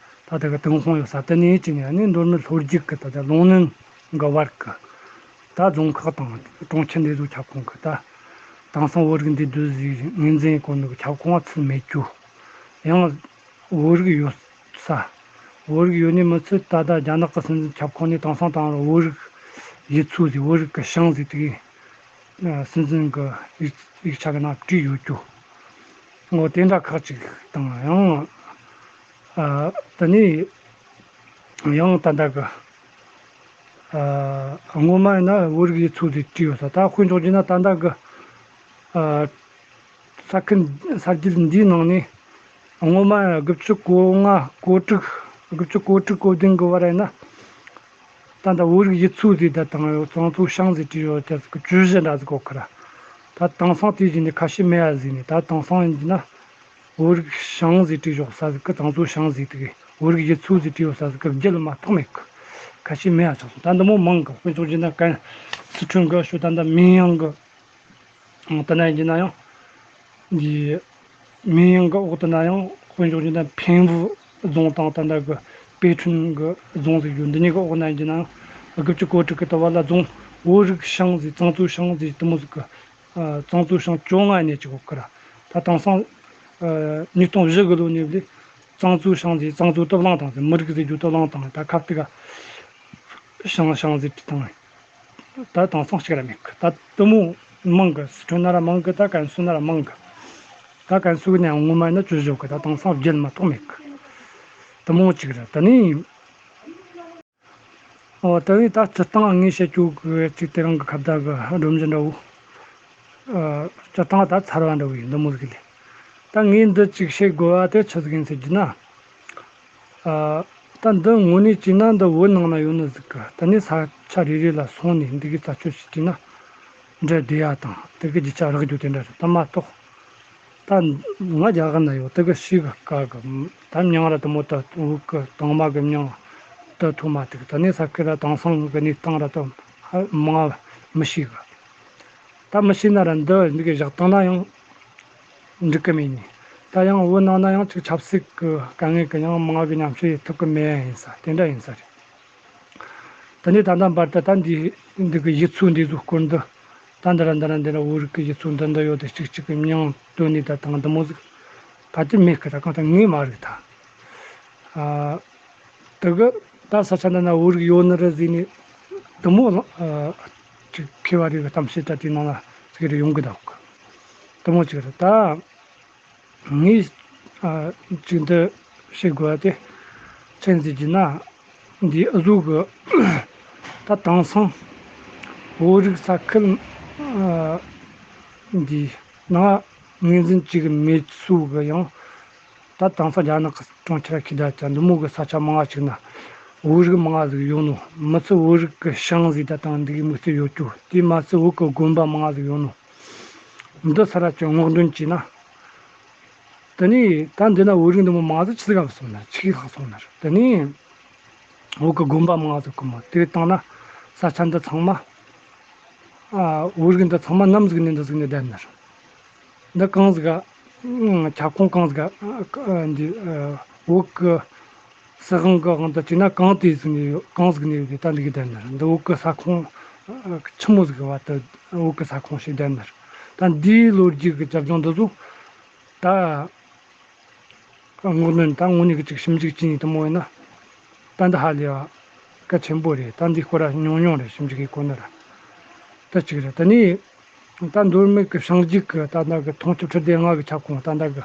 ད་ལྟ་གི་ཏུན་ཧོང་ཡོད་ས་དེ་ནས་བྱས་ནས་ནི་མདོ་སྨད་ལྷོ་རྒྱུད་ཀྱི་ད་ལྟ་ལུང་ནན་གི་བར་གི་ད་རྫོང་ཁག་དང་གྲོང་ཁྱེར་འདི་ཚོ་ཁྱབ་ཁོངས་ཀྱི་ད་དེང་སང་བོད་རིགས་འདུས་སྡོད་ཟིག་ངོས་འཛིན་གོ་ནི་གི་ཁྱབ་ཁོངས་ཚུད་མེད་རྒྱུ། ཡང་བོད་རིགས་ཡོད་ས། བོད་རིགས་ཡོད་ནི་མི་ཚད་ད་ལྟ་རྒྱ་ནག་གི་སྲིད་འཛིན་ཁྱབ་ཁོངས་ནས་དེང་སང་དང་བོད་རིགས་ཡུལ་ཚོ་ཟིག་བོད་རིགས་ཀྱི་ཞང་ཟིག་དེ་གའི་སྲིད་འཛིན་གྱི་ཡིག་ཡིག་ཆ་གི་ནང་བྲིས་ཡོད་རྒྱུ། འོ་དེ་འདྲ་ཁག་ཅིག་དང་ཡང་། ཨ། དེ་ནས་ཡང་ད་ལྟ་གི། ཨ། སྔོན་མ་ཡིན་ན་བོད་རིགས་ཡུལ་ཚོ་ཟིག་བྲིས་ཡོད་ས། ད་དཔེ་འཇོག་རྒྱུ་ན་ད་ལྟ་གི། ཨ། ས་ཁུལ་ས་རྒྱུད་འདིའི་ནང་ནས་སྔོན་མ་དགུ་བཅུ་གོ་ལྔ་གོ་དྲུག་དགུ་བཅུ་གོ་དྲུག་གོ་བདུན་གི་བར་ཡིན་ན། ད་ལྟ་བོད་རིགས་ཡུལ་ཚོ་ཟིག་ད་དང་གཙང་ཚོ་ཞང་ཟིག་བྲིས་ཡོད་ཀྱི་བཅུ་བཞི་འདྲ་ཟིག་གོ་ཁར། ད་དེང་སང་དེ་བཞིན་ནས་ཁ་ཤས་མེད་ཡ་ཟིག་ནས། ད་དེང་སང་ཡིན་གྱི་ན་བོད་རིགས་ཞང་ཟིག་བྲིས་ཡོད་ས་ཟིག་གི་གཙང་ཚོ་ཞང་ཟིག་དེ་གི་བོད་རིགས་ཡུལ་ཚོ་ཟིག་བྲིས་ཡོད་ས་ཟིག་གི་བརྒྱུད་མ་ཐོགས་མེད་གི། ཁ་ཤས་མེད་ཡ་ཆགས་སོང་། ད་འདི་མོ་མང་གི། དཔེ་འཇོག་རྒྱུ་ན་གན་སི་ཁྲོན་གི་ཤོད་ད་ལྟ་མིན་ཡང་གི། ཨང་། དེ་ན་ཡིན་གྱི་ན་ཡང་། འདི་མིན་ཡང་གི་འོག་ཏུ་ན་ཡང་དཔེ་འཇོག་རྒྱུ་ན་ཕིང་བུ་རྫོང་དང་ད་ལྟ་གི་པེ་ཁྲུན་གི་རྫོང་ཟིག་ཡོད། འདི་གཉིས་གི་འོག་ན་ཡིན་གྱི་ན་ཡང་དགུ་བཅུ་གོ་དྲུག་གི་ད་བར་ལ་རྫོང་བོད་རིགས་ཞང་ཟིག་གཙང་ཚོ་ཞང་ཟིག་དེ་མོ་ཟིག་གི། ཨ། གཙང་ཚོ་ཞང་བཅོ་ལྔ་ནས་ཅིག་གོ་ཁར། ད་དེང་སང་། ཨ། ཉིས་སྟོང་བཞི་གི་ལོ་ནས་བླས་གཙང་ཚོ་ཞང་ཟིག་གཙང་ཚོ་དུ་བླངས་བཏང་ཟིག་མི་རིགས་ཟིག་རྒྱུ་དུ་བླངས་བཏང་། ད་ཁ་ཐུག་ག་ཞང་ཞང་ཟིག་བྲིས་བཏང་། ད་དེང་སང་གཅིག་ར་མེད་གི། ད་དེ་མོ་མང་གི། སི་ཁྲོན་ན་ར་མང་གི། ད་ཀན་སུའུ་ན་ར་མང་གི། ད་ཀན་སུའུ་ནས་སྔོན་མ་ཡིན་ན་བཅུ་བཞི་གི། ད་དེང་སང་བརྒྱུད་མ་ཐོགས་མེད་གི། དེ་མོ་གཅིག་ར། དེ་ནས། ཨོ། དེ་ནས་ད་སྤྱིར་བཏང་ངས་བཤད་རྒྱུ་གི་ཅིག་དེ་རིང་གི་ཁ་བརྡ་གི་སྒྲོམ་གཞི་འདྲ་བོ། ཨ། སྤྱིར་བཏང་ད་ཚར་བ་འདྲ་བོ་ཡིན། འདི་མོ་ཟིག་ལས། ད་ངས་འདི་ཅིག་བཤད་དགོས་པ་དེ་ཆི་ཟིག་ཡིན་ཟེར་རྒྱུ་ན། ཨ། ད་འདི་དངོས་གནས་བྱས་ན་འདི་བོད་ནང་ན་ཡོད་ནི་ཟིག་གི། དེ་ནས་ས་ཆ་རེ་རེ་ལ་སོང་ནས་འདི་གི་རྩད་གཅོད་བྱེད་ཀྱི་ན་འདྲ་བསྡད་ཡ་དང་། དེ་གི་རྒྱུ་ཆ་རག་རྒྱུ་དེ་འདྲ་རེད། དེ་མ་གཏོགས་ད་ང་རྒྱ་གར་ན་ཡོད། དེ་གི་ཤི་གི་དཀའ་གི། ད་མྱིང་ར་དེ་མོ་ད་བོད་གི་དང་མ་གི་མྱིང་ད་ཐོས་མ་ཐུབ། དེ་ནས་ས་ཁུལ་ར་དེང་སང་གི་གནས་སྟངས་ར་ད་མང་མི་ཤེས་གི། ད་མི་ཤེས་ན་ར་འདི་འདི་གི་བཞག་བཏང་ན་ཡང་འགྲིག་གི་མེད་ནི། ད་ཡང་བོད་ནང་ན་ཡང་ཅིག་ཆབ་སྲིད་ཀྱི་དཀའ་ངལ་གྱི་ཡང་མང་བའི་མཉམ་ཞུགས་ཡེད་ཐུབ་ཀྱི་མེད་ཡ་ཡིན་ས། དེ་འདྲ་ཡིན་ས་རེད། དེ་ནས་ད་ལྟ་བར་དུ་ད་འདི་འདི་གི་ཡུལ་ཚོ་འདི་ཚོ་སྐོར་འདི། ད་འདི་ར་འདི་ར་འདི་ར་བོད་རིགས་ཀྱི་ཡུལ་ཚོ་འདི་འདི་ཡོད་དེ། གཅིག་གཅིག་གི་མྱིང་བཏོན་ནས་ད་དང་འདི་མོ་ཟིག་ཕལ་ཆེར་མེད་གི། ད་གང་ལྟར་ངས་མ་རིག་ད། ཨ། དེ་གི་ད་ས་ཆ་འདི་ན་བོད་རིགས་ཡོད་ནི་རེད་ཟེར་ནས་དེ་མོ་ཨ་ཅིག་མཁས་པ་རེ་གི་གཏམ་བཤད་ད་དེའི་ནང་ལ་ཅིག་རེ་ཡོང་གི་འདུག་གི། དེ་མོ་ཅིག་རེད་ད། ངས་ཨ་ཅིག་འདི་བཤད་དགོས་པ་དེ་ཆི་ཟེར་རྒྱུ་ན། འདི་ཨ་ཟུག་གི་ད་དེང་སང་བོད་རིགས་ས་ཁུལ་ཨ་འདི་ནང་ངོས་འཛིན་བྱེད་གི་མེད་ཚུལ་གི་ཡང་། ད་དེང་སང་རྒྱ་ནག་གི་གྲོང་ཁྱེར་ཁྱི་ད་ཅག་འདི་མོ་གི་ས་ཆ་མང་ང་ཞིག་ན་བོད་རིགས་མང་ང་ཟིག་ཡོད་ནོ། མི་ཚད་བོད་རིགས་གི་ཞང་ཟིག་ད་དང་འདི་གི་མི་ཚད་ཡོད་རྒྱུ། དེ་མ་ཚད་བོད་གི་དགོན་པ་མང་ང་ཟིག་ཡོད་ནོ། འདི་ས་ར་ཅིག་སྔོག་འདོན་བྱས་ན། དེ་ནས་ད་འདི་ན་བོད་རིགས་འདི་མོ་མང་ང་ཟིག་ཆི་ཟིག་ག་སོང་ན། ཆི་གི་ལྷག་སོང་ན་ར། དེ་ནས་བོད་གི་དགོན་པ་མང་ང་ཟིག་གི་མོ། དེ་བཏང་ན་ས་ཆ་འདི་ཚང་མ། ཨ། བོད་རིགས་འདི་ཚང་མ་ནམ་ཟིག་ནས་འདི་ཟིག་ནས་བསྡད་ན་ར། འདི་གང་ཟིག་ག་ཁྱབ་ཁོངས་གང་ཟིག་ག་འདི་བོད་གི་སྲིད་དབང་གི་དབང་དུ་བྱས་ན་གང་དེ་ཟིག་ནས་ཡོད། གང་ཟིག་ནས་ཡོད་དེ་ད་འདི་གི་བསྡད་ན་ར། འདི་བོད་གི་ས་ཁོངས་ཆི་མོ་ཟིག་གི་བར་དུ་བོད་གི་ས་ཁོངས་ཤིག་བསྡད་ན་ར། ད་འདིའི་ལོ་རྒྱུས་གི་རྒྱབ་ལྗོངས་འདི་ཚོ་ད། སྔོག་འདོན་ད་དངོས་གནས་ཀྱི་ཅིག་ཞིབ་འཇུག་བྱས་ནས་དེ་མོ་ཡིན་ན། ད་འདི་ཧ་ལས་པ་གལ་ཆེན་པོ་རེད། ད་འདི་སྐོར་ར་ཉུང་ཉུང་རེད། ཞིབ་འཇུག་གི་སྐོར་ན་ར། ད་ཅིག་རེད། དེ་ནས་ད་མདོ་སྨད་ཀྱི་བྱང་རྒྱུད་ཀྱི་ད་ལྟ་གི་མཐོང་ཆོས་ཁྲི་སྡེ་ལྔ་གི་ཁྱབ་ཁོངས་ད་ལྟ་གི་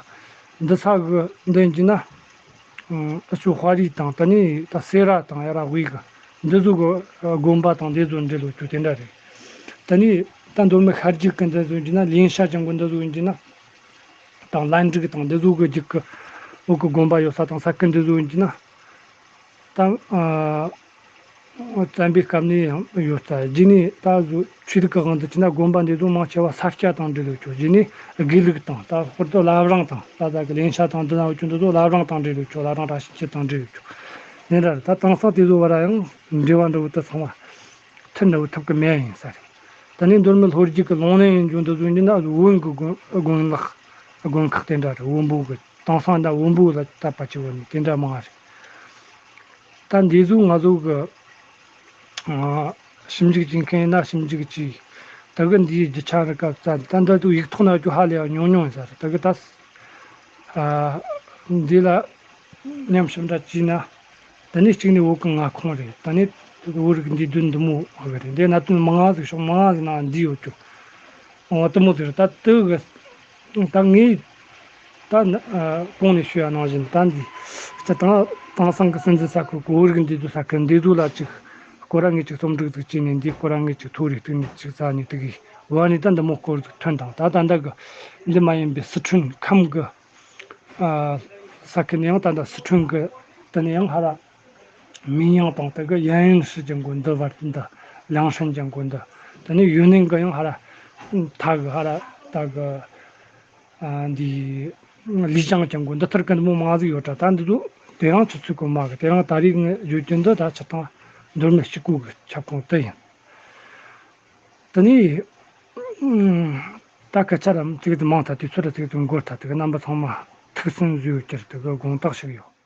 འདི་ས་གི་འདི་ཡིན་གྱི་ན། ཨ་ཅོ་དཔའ་རིས་དང་། དེ་ནས་ད་སེ་ར་དང་ཡ་ར་དབུས་གི་འདི་ཚོ་གི་དགོན་པ་དང་འདི་ཚོ་འབྲེལ་ཡོད་རྒྱུ་དེ་འདྲ་རེད། དེ་ནས་ད་མདོ་སྨད་ཤར་རྒྱུད་ཀྱི་འདི་ཚོ་ཡིན་གྱི་ན་ལེན་ཤ་ཅང་གི་འདི་ཚོ་ཡིན་གྱི་ན། དང་ལན་ཀྲིག་དང་འདི་ཚོ་གི་རྒྱུད་ཀྱི་བོད་ཀྱི་དགོན་པ་ཡོད་ས་དང་ས་ཁུལ་འདི་ཚོ་ཡིན་གྱི་ན། ད་ཨ་བཙན་པོའི་སྐབས་ནས་ཡང་ཡོད་ས། རྗེས་ནས་ད་གཟོད་ཆོས་ལུགས་ཀྱི་དབང་དུ་བྱས་ན་དགོན་པ་འདི་ཚོ་མང་ཆེ་བ་ས་སྐྱ་དང་འབྲེལ་ཡོད་ཆོག་རྗེས་ནས་དགེ་ལུགས་དང་། ད་ཧོར་དུ་བླ་བྲང་དང་། ད་ད་གི་ལེན་ཤ་དང་འདི་ན་ཡོད་ཆོག་འདི་ཚོ་བླ་བྲང་དང་འབྲེལ་ཡོད་ཆོག་བླ་བྲང་བཀྲ་ཤིས་འཁྱིལ་དང་འབྲེལ་ཡོད་ཆོག་ནི་འདྲ་རེད། ད་དེང་སང་དེ་ཚོ་བར་ཡང་འབྲེལ་བ་འདྲ་བོ་དེ་ཚང་མ་ཐུན་འདྲ་བོ་ཐུབ་ཀྱི་མེད་ཡིན་ས་རེད། ད་ནི་མདོ་སྨད་ལྷོ་རྒྱུད་ཀྱི་ལུང་ནན་ཡིན་རྒྱུ་འདི་ཚོ་ཡིན་ན་བོན་གྱི་དགོན་དགོན་ལག་དགོན་ཁག་དེ་འདྲ་རེད། བོན་པོ་གི་དེང་སང་ད་བོན་པོ་ལ་དད་པ་བྱེད་བོ་ནི་དེ་འདྲ་མང་བ་རེད། ད་འདི་ཚོ་ང་ཚོ་གི་ཨ་ཞིབ་འཇུག་བྱེད་མཁན་ཡིན་ན་ཞིབ་འཇུག་བྱས། ད་གི་འདིའི་རྒྱུ་ཆ་རིགས་སྐབས་ཙམ། ད་འདི་ཚོ་ཡིག་ཐོག་ན་རྒྱུ་ཧ་ལས་ཡང་ཉུང་ཉུང་ཡིན་ས་རེད། ད་གི་ད་ཨ་འདི་ལ་ཉམས་ཞིབ་འདྲ་བྱས་ན། ད་ནི་གཅིག་ནི་བོད་གི་མངའ་ཁོངས་རེད། ད་ནི་བོད་རིགས་འདུས་སྡོད་འདི་མོ་ཡོད་རེད། འདི་གནད་དོན་མང་ང་ཟིག་ཕྱོགས་མང་ང་ཟིག་ནང་འདུས་ཡོད་རྒྱུ། འོ་དེ་མོ་ཟིག་རེད། ད་དེ་གི་ད་ངས་ད་ནི་ཨ་གོང་ནས་ཞུ་ཡ་ནང་བཞིན། ད་འདི་སྤྱིར་བཏང་དེང་སང་གི་སྲིད་འཛིན་ས་ཁུལ་གི་བོད་རིགས་འདུས་སྡོད་ས་ཁུལ་འདི་ཚོ་ལ་ཅིག་སྐོར་ར་ངས་ཅིག་རྩོམ་སྒྲིག་ཟིག་བྱས་ནས། འདི་སྐོར་ར་ངས་ཅིག་ཐོ་རེ་གཏུགས་ནས་ཅིག་རྩ་ནས་དེ་གི་བ་ནས་ད་འདི་མོ་སྐོར་ཟིག་ཐོན་དང་། ད་ད་ལྟ་གི་འདི་མ་ཡིན་པའི་སི་ཁྲོན་ཁམས་གི་ཨ་ས་ཁུལ་ནས་ཡང་ད་ལྟ་སི་ཁྲོན་གི་དེ་ནས་ཡང་ཧ་ར་མིན་ཡང་དང་དེ་གི་ཡན་ཡོན་ཧྲི་ཅན་གོ་འདི་བར་འདི། ལིའང་ཧྲན་ཅན་གོ་འདི། དེ་ནས་ཡུན་ནན་གི་ཡང་ཧ་ར་ཐ་གི་ཧ་ར་ད་གི་ཨ་འདི་ལི་ཅང་ཅན་གོ་འདི་ལྟར་གི་འདི་མོ་མང་ཟིག་ཡོད་དྲ། ད་འདི་ཚོ་དེ་རིང་ཆུ་ཚོད་གོ་མ་གི་དེ་རིང་ད་རེས་ངས་བརྗོད་རྒྱུ་འདི་ད་ཆ་ཐང་མདོ་སྨད་སྤྱི་ཁུལ་གི་ཁྱབ་ཁོངས་དེ་ཡིན། དེ་ནས་ད་སྐད་ཆ་རམ་ཅིག་དེ་མང་ཐལ། དུས་ཚོད་ར་ཅིག་དེ་འགོར་ཐལ། དེ་གི་རྣམ་པ་ཚང་མ་ཐུགས་སུན་ཟོས་ཡོད་ཀྱི་རེད། དེ་གི་དགོངས་དག་ཞིག་ཡོད།